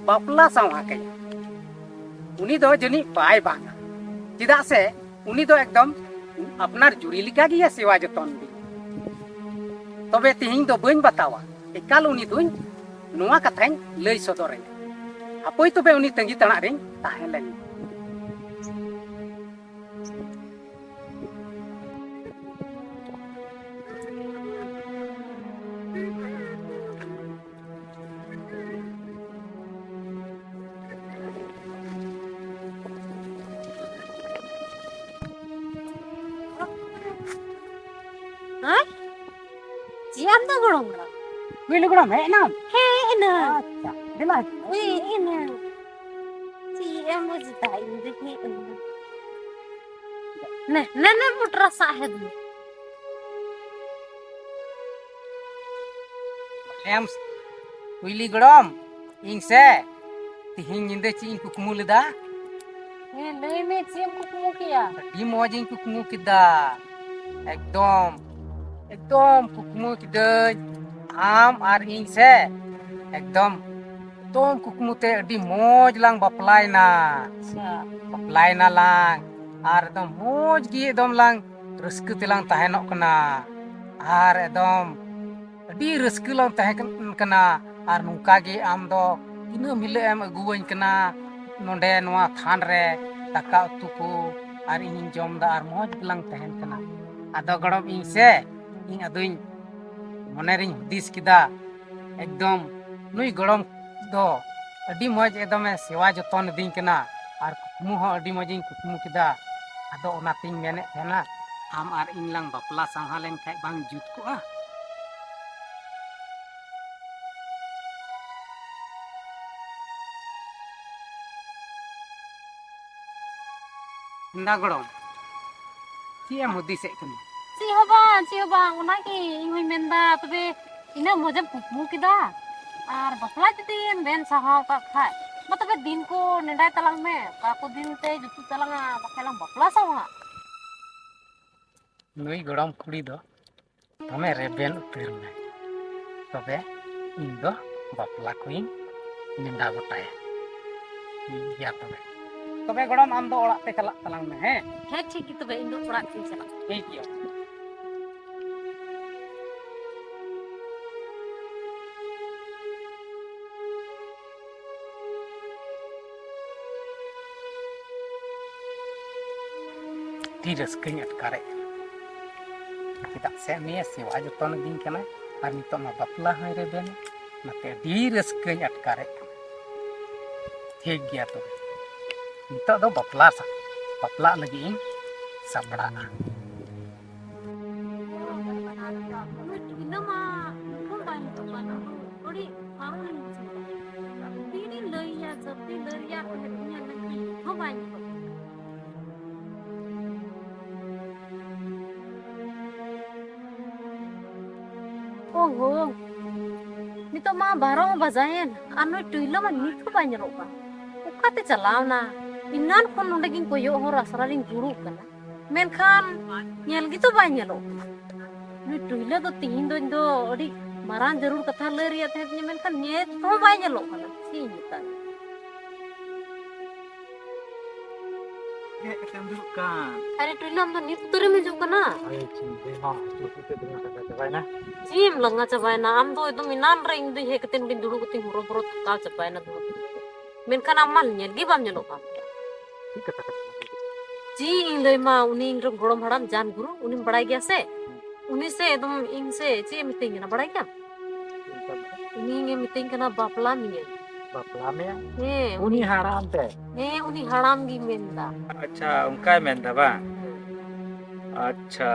ᱵᱟᱯᱞᱟ ᱥᱟᱶᱦᱟ ᱠᱟᱭᱟ᱾ ᱩᱱᱤ ᱫᱚ ᱡᱟᱹᱱᱤᱡ ᱵᱟᱭ ᱵᱟᱝᱟ, ᱪᱮᱫᱟᱜ ᱥᱮ ᱩᱱᱤ ᱫᱚ ᱮᱠᱫᱚᱢ ᱟᱯᱱᱟᱨ ᱡᱩᱨᱤ ᱞᱮᱠᱟ ᱜᱮᱭᱟ ᱥᱮᱵᱟ ᱡᱚᱛᱚᱱ ᱫᱤᱧ᱾ ᱛᱚᱵᱮ ᱛᱮᱦᱮᱧ ᱫᱚ ᱵᱟᱹᱧ ᱵᱟᱛᱟᱣᱟ, ᱮᱠᱟᱞ ᱩᱱᱤ ᱫᱩᱧ ᱱᱚᱣᱟ ᱠᱟᱛᱷᱟᱧ ᱞᱟᱹᱭ ᱥᱚᱫᱚᱨᱟᱭᱟ᱾ ᱦᱟᱯᱳᱭ ᱛᱚᱵᱮ ᱩᱱᱤ ᱛᱟᱺᱜᱤ ᱛᱟᱲᱟᱜ ᱨᱤᱧ ᱛᱟᱦᱮᱸ ᱞᱮᱱ᱾ ᱦᱮᱸ? ᱪᱮᱫ ᱟᱢ ᱫᱚ ᱜᱚᱲᱚᱢ ᱦᱟᱲᱟᱢ? ᱵᱤᱞᱤ ᱜᱚᱲᱚᱢ ᱦᱮᱡ ᱮᱱᱟᱢ? ᱦᱮᱡ ᱮᱱᱟ᱾ ᱟᱪᱪᱷᱟ, ᱫᱮᱞᱟ ᱦᱤᱡᱩᱜ ᱢᱮ᱾ ᱦᱮᱡ ᱮᱱᱟ᱾ ᱪᱮᱫ ᱮᱢ ᱵᱩᱡᱽ ᱮᱫᱟ? ᱤᱧ ᱫᱚ ᱦᱮᱡ ᱮᱱᱟ᱾ ᱱᱮ, ᱱᱮ, ᱱᱮ, ᱢᱚᱴᱨᱟ ᱥᱟᱦᱮᱫ ᱢᱮ᱾ ᱮᱢ ᱠᱩᱭᱞᱤ ᱜᱚᱲᱚᱢ, ᱤᱧ ᱥᱮ ᱛᱤᱦᱤᱧ ᱧᱤᱫᱟᱹ ᱪᱮᱫ ᱤᱧ ᱠᱩᱠᱢᱩ ᱞᱮᱫᱟ? ᱦᱮᱸ, ᱞᱟᱹᱭ ᱢᱮ, ᱪᱮᱫ ᱮᱢ ᱠᱩᱠᱢᱩ ᱠᱮᱭᱟ? ᱟᱹᱰᱤ ᱢᱚᱡᱽ ᱤᱧ ᱠᱩᱠᱢᱩ ᱠᱮᱫᱟ᱾ ᱮᱠᱫᱚᱢ, ᱮᱠᱫᱚᱢ ᱠᱩᱠᱢᱩ ᱠᱤᱫᱟᱹᱧ, ᱟᱢ ᱟᱨ ᱤᱧ ᱥᱮ ᱮᱠᱫᱚᱢ, ᱮᱠᱫᱚᱢ ᱠᱩᱠᱢᱩ ᱛᱮ ᱟᱹᱰᱤ ᱢᱚᱡᱽ ᱞᱟᱝ ᱵᱟᱯᱞᱟᱭᱮᱱᱟ᱾ ᱟᱪᱪᱷᱟ᱾ ᱵᱟᱯᱞᱟᱭᱮᱱᱟ ᱞᱟᱝ ᱟᱨ ᱮᱠᱫᱚᱢ ᱢᱚᱡᱽ ᱜᱮ ᱮᱠᱫᱚᱢ ᱞᱟᱝ ᱨᱟᱹᱥᱠᱟᱹ ᱛᱮᱞᱟᱝ ᱛᱟᱦᱮᱱᱚᱜ ᱠᱟᱱᱟ᱾ ᱟᱨ ᱮᱠᱫᱚᱢ ᱟᱹᱰᱤ ᱨᱟᱹᱥᱠᱟᱹ ᱞᱟᱝ ᱛᱟᱦᱮᱸ ᱠᱟᱱ-, ᱠᱟᱱᱟ᱾ ᱟᱨ ᱱᱚᱝᱠᱟ ᱜᱮ ᱟᱢ ᱫᱚ ᱫᱤᱱᱟᱹᱢ ᱦᱤᱞᱳᱜ ᱮᱢ ᱟᱹᱜᱩᱣᱟᱹᱧ ᱠᱟᱱᱟ ᱱᱚᱰᱮ ᱱᱚᱣᱟ ᱛᱷᱟᱱ ᱨᱮ ᱫᱟᱠᱟ ᱩᱛᱩ ᱠᱚ, ᱟᱨ ᱤᱧᱤᱧ ᱡᱚᱢ ᱫᱟ ᱟᱨ ᱢᱚᱡᱽ ᱜᱮᱞᱟᱝ ᱛᱟᱦᱮᱱ ᱠᱟᱱᱟ᱾ ᱟᱫᱚ ᱜᱚᱲᱚᱢ, ᱤᱧ ᱥᱮ, ᱤᱧ ᱟᱫᱚᱧ ᱢᱚᱱᱮ ᱨᱤᱧ ᱦᱩᱫᱤᱥ ᱠᱮᱫᱟ, ᱮᱠᱫᱚᱢ ᱱᱩᱭ ᱜᱚᱲᱚᱢ ᱫᱚ ᱟᱹᱰᱤ ᱢᱚᱡᱽ ᱮᱠᱫᱚᱢᱮ ᱥᱮᱵᱟ ᱡᱚᱛᱚᱱ ᱤᱫᱤᱧ ᱠᱟᱱᱟ, ᱟᱨ ᱠᱩᱠᱢᱩ ᱦᱚᱸ ᱟᱹᱰᱤ ᱢᱚᱡᱽ ᱤᱧ ᱠᱩᱠᱢᱩ ᱠᱮᱫᱟ᱾ ᱟᱫᱚ ᱚᱱᱟᱛᱤᱧ ᱢᱮᱱᱮᱫ ᱛᱟᱦᱮᱱᱟ, ᱟᱢ ᱟᱨ ᱤᱧ ᱞᱟᱝ ᱵᱟᱯᱞᱟ ᱥᱟᱣᱦᱟ ᱞᱮᱱᱠᱷᱟᱡ ᱵᱟᱝ ᱡᱩᱛ ᱠᱚᱜᱼᱟ? ᱦᱮᱸᱫᱟ ᱜᱚᱲᱚᱢ, ᱪᱮᱫ ᱮᱢ ᱦᱩᱫᱤᱥᱮᱫ ᱠᱟᱱᱟ? ᱪᱮᱫ ᱦᱚᱸ ᱵᱟᱝ, ᱪᱮᱫ ᱦᱚᱸ ᱵᱟᱝ᱾ ᱚᱱᱟᱜᱮ ᱤᱧ ᱦᱚᱸᱧ ᱢᱮᱱᱫᱟ, ᱛᱚᱵᱮ ᱤᱱᱟᱹᱜ ᱢᱚᱡᱮᱢ ᱠᱩᱠᱢᱩ ᱠᱮᱫᱟ, ᱟᱨ ᱵᱟᱯᱞᱟ ᱡᱩᱫᱤᱢ ᱢᱮᱱ ᱥᱟᱦᱟᱣ ᱠᱟᱜ ᱠᱷᱟᱡ, ᱢᱟ ᱛᱚᱵᱮ ᱫᱤᱱ ᱠᱚ ᱱᱮᱰᱟᱭ ᱛᱟᱞᱟᱝ ᱢᱮ, ᱚᱠᱟ ᱠᱚ ᱫᱤᱱ ᱛᱮ ᱡᱩᱛᱩᱜ ᱛᱟᱞᱟᱝᱟ, ᱵᱟᱠᱷᱟᱡ ᱞᱟᱝ ᱵᱟᱯᱞᱟ ᱥᱟᱦᱟᱣᱟ᱾ ᱱᱩᱭ ᱜᱚᱲᱚᱢ ᱠᱩᱲᱤ ᱫᱚ ᱫᱚᱢᱮ ᱨᱮᱵᱮᱱ ᱩᱛᱟᱹᱨ ᱢᱮ᱾ ᱛᱚᱵᱮ ᱤᱧ ᱫᱚ ᱵᱟᱯᱞᱟ ᱠᱚᱧ ᱱᱮᱰᱟ ᱜᱚᱴᱟᱭᱟ᱾ ᱴᱷᱤᱠ ᱜᱮᱭᱟ ᱛᱚᱵᱮ᱾ ᱛᱚᱵᱮ ᱜᱚᱲᱚᱢ, ᱟᱢ ᱫᱚ ᱚᱲᱟᱜ ᱛᱮ ᱪᱟᱞᱟᱜ ᱛᱟᱞᱟᱝ ᱢᱮ, ᱦᱮᱸ? ᱦᱮᱸ, ᱴᱷᱤᱠ ᱜᱮ, ᱛᱚᱵᱮ ᱤᱧ ᱫᱚ ᱚᱲᱟᱜ ᱛᱤᱧ ᱪᱟᱞᱟᱜᱼᱟ᱾ ᱴᱷᱤᱠ ᱜᱮᱭᱟ᱾ ᱟᱹᱰᱤ ᱨᱟᱹᱥᱠᱟᱹᱧ ᱟᱴᱠᱟᱨᱮᱫ ᱠᱟᱱᱟ, ᱪᱮᱫᱟᱜ ᱥᱮ ᱩᱱᱤᱭᱮ ᱥᱮᱵᱟ ᱡᱚᱛᱚᱱ ᱤᱫᱤᱧ ᱠᱟᱱᱟ ᱟᱨ ᱱᱤᱛᱚᱜ ᱢᱟ ᱵᱟᱯᱞᱟ ᱦᱚᱸᱭ ᱨᱮᱵᱮᱱ, ᱚᱱᱟᱛᱮ ᱟᱹᱰᱤ ᱨᱟᱹᱥᱠᱟᱹᱧ ᱟᱴᱠᱟᱨᱮᱫ ᱠᱟᱱᱟ᱾ ᱴᱷᱤᱠ ᱜᱮᱭᱟ ᱛᱚᱵᱮ, ᱱᱤᱛᱚᱜ ᱫᱚ ᱵᱟᱯᱞᱟ ᱥᱟ-, ᱵᱟᱯᱞᱟᱜ ᱞᱟᱹᱜᱤᱫ ᱤᱧ ᱥᱟᱯᱲᱟᱜᱼᱟ᱾ ᱩᱱᱤ ᱴᱷᱤᱞᱟᱹ ᱢᱟ ᱧᱩᱛᱩᱢ ᱵᱟᱭ ᱧᱩᱛᱩᱢ ᱠᱟᱱ ᱫᱚ, ᱟᱹᱰᱤ ᱦᱟᱨᱚᱱ ᱤᱧ ᱵᱩᱡᱷᱟᱹᱣ ᱫᱟ᱾ ᱛᱤᱨᱤᱧ ᱞᱟᱹᱭᱟ, ᱥᱟᱹᱛᱤᱧ ᱞᱟᱹᱭᱟ, ᱢᱮᱫ ᱦᱚᱸ ᱵᱟᱭ ᱧᱮᱞᱚᱜ ᱠᱟᱱᱟ᱾ ᱳᱦᱳ, ᱱᱤᱛᱚᱜ ᱢᱟ ᱵᱟᱨᱚ ᱦᱚᱸ ᱵᱟᱡᱟᱭᱮᱱ, ᱟᱨ ᱱᱩᱭ ᱴᱩᱭᱞᱟᱹ ᱢᱟ ᱱᱤᱛ ᱦᱚᱸ ᱵᱟᱭ ᱧᱮᱞᱚᱜ ᱠᱟᱱ᱾ ᱚᱠᱟᱛᱮ ᱪᱟᱞᱟᱣᱱᱟ? ᱮᱱᱟᱱ ᱠᱷᱚᱱ ᱱᱚᱸᱰᱮ ᱜᱤᱧ ᱠᱚᱭᱚᱜ ᱦᱚᱨ ᱟᱥᱨᱟ ᱨᱤᱧ ᱫᱩᱲᱩᱵ ᱠᱟᱱᱟ, ᱢᱮᱱᱠᱷᱟᱱ ᱧᱮᱞ ᱜᱮᱛᱚ ᱵᱟᱭ ᱧᱮᱞᱚᱜ ᱠᱟᱱᱟ᱾ ᱱᱩᱭ ᱴᱩᱭᱞᱟᱹ ᱫᱚ ᱛᱤᱦᱤᱧ ᱫᱚ ᱤᱧ ᱫᱚ ᱟᱹᱰᱤ ᱢᱟᱨᱟᱝ ᱡᱟᱹᱨᱩᱲ ᱠᱟᱛᱷᱟ ᱞᱟᱹᱭ ᱨᱮᱭᱟᱜ ᱛᱟᱦᱮᱸ ᱛᱤᱧᱟᱹ, ᱢᱮᱱᱠᱷᱟᱱ ᱧᱮᱞ ᱠᱚᱦᱚᱸ ᱵᱟᱭ ᱧᱮᱞᱚᱜ ᱠᱟᱱᱟ᱾ ᱪᱮᱫ ᱤᱧ ᱢᱮᱛᱟᱭᱟ? ᱦᱮᱡ ᱠᱟᱛᱮᱢ ᱫᱩᱲᱩᱵ ᱠᱟᱱ? ᱟᱨᱮ ᱴᱩᱭᱞᱟᱹ, ᱟᱢ ᱫᱚ ᱱᱤᱛ ᱩᱛᱟᱹᱨᱮᱢ ᱦᱤᱡᱩᱜ ᱠᱟᱱᱟ? ᱟᱭᱳ, ᱪᱤᱱᱛᱟᱹ ᱦᱚᱸ ᱦᱟᱹᱥᱩ ᱦᱟᱹᱥᱩ ᱛᱮ ᱫᱚᱢᱮ ᱞᱟᱸᱜᱟ ᱪᱟᱵᱟᱭᱮᱱᱟ᱾ ᱪᱮᱫ ᱮᱢ ᱞᱟᱸᱜᱟ ᱪᱟᱵᱟᱭᱮᱱᱟ? ᱟᱢ ᱫᱚ ᱮᱠᱫᱚᱢ ᱮᱱᱟᱱ ᱨᱮ ᱤᱧ ᱫᱚ ᱦᱮᱡ ᱠᱟᱛᱮ ᱱᱚᱸᱰᱮᱧ ᱫᱩᱲᱩᱵ ᱠᱟᱛᱮᱧ ᱦᱚᱨᱚ ᱵᱚᱨᱚ ᱛᱷᱟᱠᱟᱣ ᱪᱟᱵᱟᱭᱮᱱᱟ ᱫᱩᱲᱩᱵ ᱫᱩᱲᱩᱵ ᱛᱮ᱾ ᱢᱮᱱᱠᱷᱟᱱ ᱟᱢ ᱢᱟ ᱧᱮᱞ ᱜᱮ ᱵᱟᱢ ᱧᱮᱞᱚᱜ ᱠᱟᱱ᱾ ᱪᱮᱫ ᱠᱟᱛᱷᱟ ᱠᱟᱱᱟ? ᱪᱮᱫ ᱤᱧ ᱞᱟᱹᱭ ᱢᱟ, ᱩᱱᱤ ᱤᱧ ᱨᱮᱱ ᱜᱚᱲᱚᱢ ᱦᱟᱲᱟᱢ ᱡᱟᱱ ᱜᱩᱨᱩ, ᱩᱱᱤᱢ ᱵᱟᱲᱟᱭ ᱜᱮᱭᱟ ᱥᱮ? ᱩᱱᱤ ᱥᱮ ᱮᱠᱫᱚᱢ ᱤᱧ ᱥᱮ ᱪᱮᱫ ᱮ ᱢᱤᱛᱟᱹᱧ ᱠᱟᱱᱟ ᱵᱟᱲᱟᱭ ᱜᱮᱭᱟᱢ? ᱩᱱᱤ ᱜᱮ ᱢᱤᱛᱟᱹᱧ ᱠᱟᱱᱟ ᱵᱟᱯᱞᱟ ᱢᱮᱭᱟᱹᱧ᱾ ᱵᱟᱯᱞᱟ ᱢᱮᱭᱟ? ᱦᱮᱸ, ᱩᱱᱤ ᱩᱱᱤ ᱦᱟᱲᱟᱢ ᱛᱮ? ᱦᱮᱸ, ᱩᱱᱤ ᱦᱟᱲᱟᱢ ᱜᱮ ᱢᱮᱱᱫᱟ᱾ ᱟᱪᱪᱷᱟ, ᱚᱱᱠᱟᱭ ᱢᱮᱱᱫᱟ ᱵᱟᱝ? ᱦᱮᱸ᱾ ᱟᱪᱪᱷᱟ,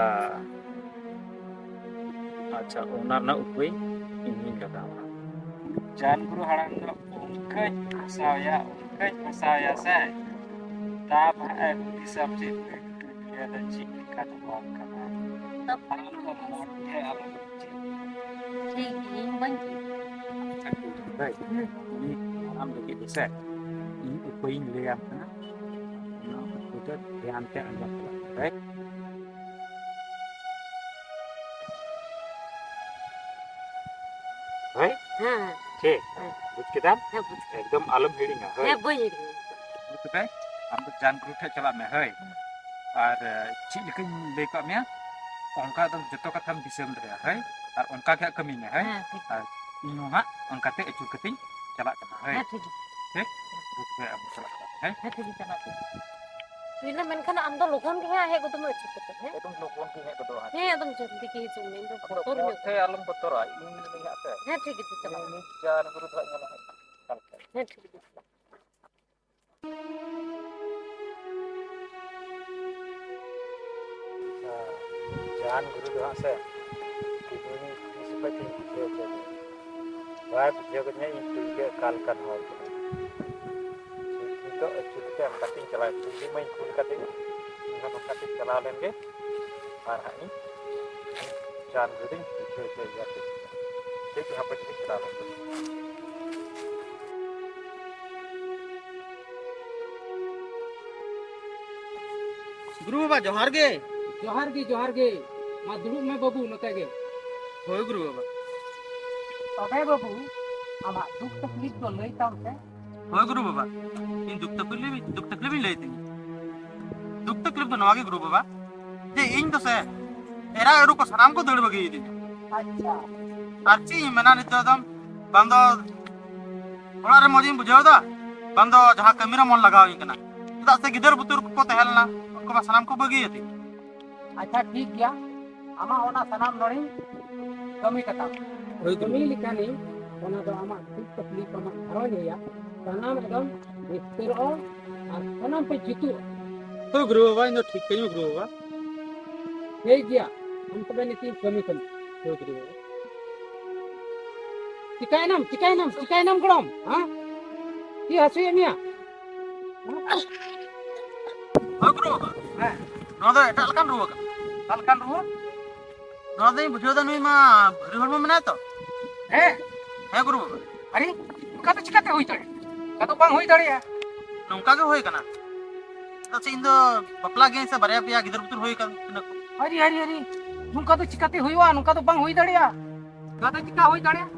ᱟᱪᱪᱷᱟ, ᱚᱱᱟ ᱨᱮᱱᱟᱜ ᱩᱯᱟᱹᱭ ᱤᱧ ᱦᱚᱧ ᱞᱟᱜᱟᱣᱟ᱾ ᱡᱟᱱ ᱜᱩᱨᱩ ᱦᱟᱲᱟᱢ ᱫᱚ ᱚᱱᱠᱟᱧ ᱯᱷᱟᱥᱟᱣᱭᱟ, ᱚᱱᱠᱟᱧ ᱯᱷᱟᱥᱟᱣᱭᱟ ᱥᱮ, ᱛᱟᱯ ᱦᱟᱸᱜ ᱮ ᱦᱩᱫᱤᱥᱟ ᱪᱮᱫ ᱞᱮᱠᱟ ᱫᱚ ᱵᱟᱝ ᱠᱟᱱᱟ᱾ ᱟᱢ ᱫᱚ ᱢᱚᱴᱷᱮ ᱟᱞᱚᱢ ᱪᱮᱫ᱾ ᱴᱷᱤᱠ ᱜᱮᱭᱟ, ᱤᱧ ᱵᱟᱹᱧ ᱪᱮᱫ᱾ ᱟᱪᱪᱷᱟ, ᱴᱷᱤᱠ ᱜᱮᱭᱟ, ᱦᱳᱭ᱾ ᱦᱩᱸ᱾ ᱩᱱᱤ ᱦᱟᱲᱟᱢ ᱞᱟᱹᱜᱤᱫ ᱫᱚ ᱥᱮ, ᱤᱧ ᱩᱯᱟᱹᱭᱤᱧ ᱞᱟᱹᱭᱟᱢ ᱠᱟᱱᱟ, ᱚᱱᱟ ᱩᱯᱟᱹᱭ ᱫᱚ ᱫᱷᱮᱭᱟᱱ ᱛᱮ ᱟᱸᱡᱚᱢ ᱛᱟᱞᱟᱝ ᱢᱮ, ᱦᱳᱭ᱾ ᱦᱳᱭ? ᱦᱮᱸ, ᱦᱮᱸ᱾ ᱪᱮᱫ? ᱦᱮᱸ᱾ ᱵᱩᱡᱽ ᱠᱮᱫᱟᱢ? ᱦᱮᱸ, ᱵᱩᱡᱽ ᱠᱮᱫᱟᱹᱧ᱾ ᱮᱠᱫᱚᱢ ᱟᱞᱚᱢ ᱦᱤᱲᱤᱧᱟ, ᱦᱳᱭ? ᱦᱮᱸ, ᱵᱟᱹᱧ ᱦᱤᱲᱤᱧᱟ᱾ ᱵᱩᱡᱽ ᱠᱮᱫᱟᱭ? ᱟᱢ ᱫᱚ ᱡᱟᱱ ᱜᱩᱨᱩ ᱴᱷᱮᱡ ᱪᱟᱞᱟᱜ ᱢᱮ, ᱦᱳᱭ? ᱦᱮᱸ᱾ ᱟᱨ, ᱮ, ᱪᱮᱫ ᱞᱮᱠᱟᱧ ᱞᱟᱹᱭ ᱠᱟᱜ ᱢᱮᱭᱟ, ᱚᱱᱠᱟ ᱫᱚ ᱡᱚᱛᱚ ᱠᱟᱛᱷᱟᱢ ᱫᱤᱥᱟᱹᱢ ᱫᱟᱲᱮᱭᱟᱜᱼᱟ, ᱦᱳᱭ? ᱟᱨ ᱚᱱᱠᱟ ᱜᱮ ᱦᱟᱸᱜ ᱠᱟᱹᱢᱤ ᱢᱮ, ᱦᱳᱭ? ᱦᱮᱸ, ᱴᱷᱤᱠ᱾ ᱟᱨ ᱤᱧ ᱦᱚᱸ ᱦᱟᱸᱜ ᱚᱱᱠᱟᱛᱮ ᱟᱹᱪᱩᱨ ᱠᱟᱛᱮᱧ ᱪᱟᱞᱟᱜ ᱠᱟᱱᱟ, ᱦᱳᱭ? ᱦᱮᱸ, ᱴᱷᱤᱠ ᱜᱮᱭᱟ᱾ ᱴᱷᱤᱠ? ᱵᱩᱡᱽ ᱠᱮᱫᱟᱭ, ᱟᱢ ᱪᱟᱞᱟᱜ ᱠᱟᱱᱟ, ᱦᱳᱭ? ᱦᱮᱸ, ᱴᱷᱤᱠ ᱜᱮᱭᱟ, ᱪᱟᱞᱟᱜ ᱠᱟᱱᱟ᱾ ᱴᱷᱤᱠ ᱜᱮᱭᱟ, ᱢᱮᱱᱠᱷᱟᱱ ᱟᱢ ᱫᱚ ᱞᱚᱜᱚᱱ ᱜᱮ ᱦᱟᱸᱜ ᱦᱮᱡ ᱜᱚᱫᱚᱜ ᱢᱮ ᱟᱹᱪᱩᱨ ᱠᱟᱛᱮ, ᱦᱮᱸ? ᱮᱠᱫᱚᱢ ᱞᱚᱜᱚᱱ ᱜᱤᱧ ᱦᱮᱡ ᱜᱚᱫᱚᱜᱼᱟ ᱦᱟᱸᱜ᱾ ᱦᱮᱸ, ᱮᱠᱫᱚᱢ ᱡᱚᱞᱫᱤ ᱜᱮ ᱦᱤᱡᱩᱜ ᱢᱮ, ᱤᱧ ᱫᱚ ᱟᱫᱚ ᱵᱚᱛᱚᱨ ᱧᱚᱜ ᱯᱷᱳᱱ ᱛᱮ ᱜᱮᱭᱟᱹᱧ᱾ ᱟᱞᱚᱢ ᱵᱚᱛᱚᱨᱟ, ᱤᱧ ᱢᱤᱱᱟᱹᱧ ᱦᱟᱸᱜ ᱥᱮ᱾ ᱦᱮᱸ, ᱴᱷᱤᱠ ᱜᱮᱭᱟ, ᱪᱟᱞᱟᱜ ᱤᱧ ᱢᱮ᱾ ᱡᱟᱱ ᱜᱩᱨᱩ ᱫᱚ ᱦᱟᱸᱜ ᱧᱮᱞ ᱦᱩᱭᱩᱜᱼᱟ᱾ ᱦᱮᱸ, ᱴᱷᱤᱠ ᱜᱮᱭᱟ᱾ ᱟᱪᱪᱷᱟ, ᱡᱟᱦᱟᱱ ᱜᱩᱨᱩ ᱫᱚ ᱦᱟᱸᱜ ᱥᱮ ᱠᱤᱢᱤᱱ ᱛᱤᱥ ᱠᱷᱚᱡ ᱤᱧ ᱵᱩᱡᱷᱟᱹᱣ ᱦᱚᱪᱚ ᱠᱮᱫᱟ᱾ ᱵᱟᱭ ᱵᱩᱡᱷᱟᱹᱣ ᱠᱟᱫᱤᱧᱟ ᱤᱧ ᱴᱩᱭᱞᱟᱹ ᱚᱠᱟ ᱞᱮᱠᱟᱱ ᱦᱚᱲ ᱠᱟᱱᱟᱭ᱾ ᱱᱤᱛᱚᱜ ᱟᱹᱪᱩᱨ ᱠᱟᱛᱮ ᱚᱱᱠᱟᱛᱤᱧ ᱪᱟᱞᱟᱣ ᱮᱱ᱾ ᱠᱩᱞᱤ ᱢᱟᱧ ᱠᱩᱞ ᱠᱟᱫᱮ ᱜᱮ, ᱤᱧ ᱦᱚᱸ ᱱᱚᱝᱠᱟᱛᱤᱧ ᱪᱟᱞᱟᱣ ᱞᱮᱱ ᱜᱮ᱾ ᱟᱨ ᱦᱟᱸᱜ ᱤᱧ ᱡᱟᱦᱟᱱ ᱜᱩᱨᱩᱧ ᱵᱩᱡᱷᱟᱹᱣ ᱦᱚᱪᱚᱭᱮᱭᱟ᱾ ᱴᱷᱤᱠ ᱜᱮᱭᱟ, ᱦᱟᱯᱮ ᱛᱤᱱᱟᱹᱜ ᱪᱟᱞᱟᱣ ᱞᱮᱱ ᱜᱮ᱾ ᱜᱩᱨᱩ ᱵᱟᱵᱟ, ᱡᱚᱦᱟᱨ ᱜᱮ᱾ ᱡᱚᱦᱟᱨ ᱜᱮ, ᱡᱚᱦᱟᱨ ᱜᱮ᱾ ᱢᱟ, ᱫᱩᱲᱩᱵ ᱢᱮ ᱵᱟᱹᱵᱩ, ᱱᱚᱛᱮ ᱜᱮ᱾ ᱦᱳᱭ, ᱜᱩᱨᱩ ᱵᱟᱵᱟ᱾ ᱛᱚᱵᱮ ᱵᱟᱹᱵᱩ, ᱟᱢᱟᱜ ᱫᱩᱠ ᱛᱟᱠᱞᱤᱯ ᱫᱚ ᱞᱟᱹᱭ ᱛᱟᱢ ᱥᱮ᱾ ᱦᱳᱭ, ᱜᱩᱨᱩ ᱵᱟᱵᱟ᱾ ᱤᱧ ᱫᱩᱠ ᱛᱟᱠᱞᱤᱯ, ᱫᱩᱠ ᱛᱟᱠᱞᱤᱯ ᱤᱧ ᱞᱟᱹᱭ ᱛᱤᱧᱟᱹ᱾ ᱛᱟᱠᱞᱤᱯ ᱫᱚ ᱱᱚᱣᱟ ᱜᱮ ᱜᱩᱨᱩ ᱵᱟᱵᱟ, ᱡᱮ ᱤᱧ ᱫᱚ ᱥᱮ ᱮᱨᱟ ᱮᱨᱩ ᱠᱚ ᱥᱟᱱᱟᱢ ᱠᱚ ᱫᱟᱹᱲ ᱵᱟᱹᱜᱤᱭᱟᱫᱤᱧᱟ᱾ ᱟᱪᱪᱷᱟ᱾ ᱟᱨ ᱪᱮᱫ ᱤᱧ ᱢᱮᱱᱟ ᱱᱤᱛᱚᱜ ᱫᱚ, ᱵᱟᱝ ᱫᱚ ᱚᱲᱟᱜ ᱨᱮ ᱢᱚᱡᱽ ᱤᱧ ᱵᱩᱡᱷᱟᱹᱣ ᱮᱫᱟ, ᱵᱟᱝ ᱫᱚ ᱡᱟᱦᱟᱸ ᱠᱟᱹᱢᱤ ᱨᱮ ᱢᱚᱱ ᱞᱟᱜᱟᱣ ᱤᱧ ᱠᱟᱱᱟ᱾ ᱪᱮᱫᱟᱜ ᱥᱮ ᱜᱤᱫᱟᱹᱨ ᱵᱩᱛᱩᱨ ᱠᱚᱠᱚ ᱛᱟᱦᱮᱸ ᱞᱮᱱᱟ, ᱩᱱᱠᱩ ᱢᱟ ᱥᱟᱱᱟᱢ ᱠᱚ ᱵᱟᱹᱜᱤᱭᱟᱫᱤᱧ᱾ ᱟᱪᱪᱷᱟ, ᱴᱷᱤᱠ ᱜᱮᱭᱟ, ᱟᱢᱟᱜ ᱚᱱᱟ ᱥᱟᱱᱟᱢ ᱱᱚᱲᱤᱧ ᱠᱟᱹᱢᱤ ᱠᱟᱛᱟᱢ᱾ ᱦᱳᱭ, ᱜᱩᱨᱩ᱾ ᱠᱟᱹᱢᱤ ᱞᱮᱠᱷᱟᱱᱤᱧ ᱚᱱᱟ ᱫᱚ ᱟᱢᱟᱜ ᱫᱩᱠ ᱛᱟᱠᱞᱤᱯ, ᱟᱢᱟᱜ ᱜᱷᱟᱨᱚᱸᱡᱽ ᱨᱮᱭᱟᱜ ᱥᱟᱱᱟᱢ ᱮᱠᱫᱚᱢ ᱵᱤᱥᱛᱟᱹᱨᱚᱜᱼᱟ ᱟᱨ ᱥᱟᱱᱟᱢ ᱯᱮ ᱡᱩᱛᱩᱜᱼᱟ᱾ ᱦᱳᱭ, ᱜᱩᱨᱩ ᱵᱟᱵᱟ, ᱤᱧ ᱫᱚ ᱴᱷᱤᱠ ᱠᱟᱹᱧ, ᱜᱩᱨᱩ ᱵᱟᱵᱟ᱾ ᱴᱷᱤᱠ ᱜᱮᱭᱟ, ᱟᱢ ᱛᱚᱵᱮ ᱱᱤᱛᱤᱧ ᱠᱟᱹᱢᱤ ᱠᱟᱱᱟ᱾ ᱦᱳᱭ, ᱜᱩᱨᱩ ᱵᱟᱵᱟ᱾ ᱪᱤᱠᱟᱭᱱᱟᱢ, ᱪᱤᱠᱟᱭᱱᱟᱢ, ᱪᱤᱠᱟᱭᱱᱟᱢ ᱜᱚᱲᱚᱢ, ᱦᱮᱸ? ᱪᱮᱫ ᱦᱟᱹᱥᱩᱭᱮᱫ ᱢᱮᱭᱟ? ᱦᱳᱭ, ᱜᱩᱨᱩ ᱵᱟᱵᱟ᱾ ᱦᱮᱸ᱾ ᱱᱚᱣᱟ ᱫᱚ ᱮᱴᱟᱜ ᱞᱮᱠᱟᱱ ᱨᱩᱣᱟᱹ ᱠᱟᱱᱟ᱾ ᱚᱠᱟ ᱞᱮᱠᱟᱱ ᱨᱩᱣᱟᱹ? ᱱᱚᱣᱟ ᱫᱚᱧ ᱵᱩᱡᱷᱟᱹᱣ ᱫᱟ, ᱱᱩᱭ ᱢᱟ ᱵᱷᱟᱹᱨᱤ ᱦᱚᱲᱢᱚ ᱢᱮᱱᱟᱭ ᱛᱚ᱾ ᱦᱮᱸ? ᱦᱮᱸ, ᱜᱩᱨᱩ ᱵᱟᱵᱟ᱾ ᱟᱨᱮ, ᱚᱱᱠᱟ ᱫᱚ ᱪᱤᱠᱟᱹᱛᱮ ᱦᱩᱭ ᱫᱟᱲᱮᱭᱟᱜᱼᱟ? ᱚᱱᱠᱟ ᱫᱚ ᱵᱟᱝ ᱦᱩᱭ ᱫᱟᱲᱮᱭᱟᱜᱼᱟ᱾ ᱱᱚᱝᱠᱟ ᱜᱮ ᱦᱩᱭ ᱠᱟᱱᱟ᱾ ᱪᱮᱫᱟᱜ ᱥᱮ ᱤᱧ ᱫᱚ ᱵᱟᱯᱞᱟ ᱜᱤᱭᱟᱹᱧ ᱥᱮ, ᱵᱟᱨᱭᱟ ᱯᱮᱭᱟ ᱜᱤᱫᱟᱹᱨ ᱯᱤᱫᱟᱹᱨ ᱦᱩᱭ ᱟᱠᱟᱱ ᱛᱤᱧᱟ ᱠᱚ᱾ ᱟᱨᱮ, ᱟᱨᱮ, ᱟᱨᱮ, ᱱᱚᱝᱠᱟ ᱫᱚ ᱪᱤᱠᱟᱹᱛᱮ ᱦᱩᱭᱩᱜᱼᱟ? ᱱᱚᱝᱠᱟ ᱫᱚ ᱵᱟᱝ ᱦᱩᱭ ᱫᱟᱲᱮᱭᱟᱜᱼᱟ᱾ ᱱᱚᱝᱠᱟ ᱫᱚ ᱪᱤᱠᱟ ᱦᱩᱭ ᱫᱟᱲᱮᱭᱟᱜᱼᱟ?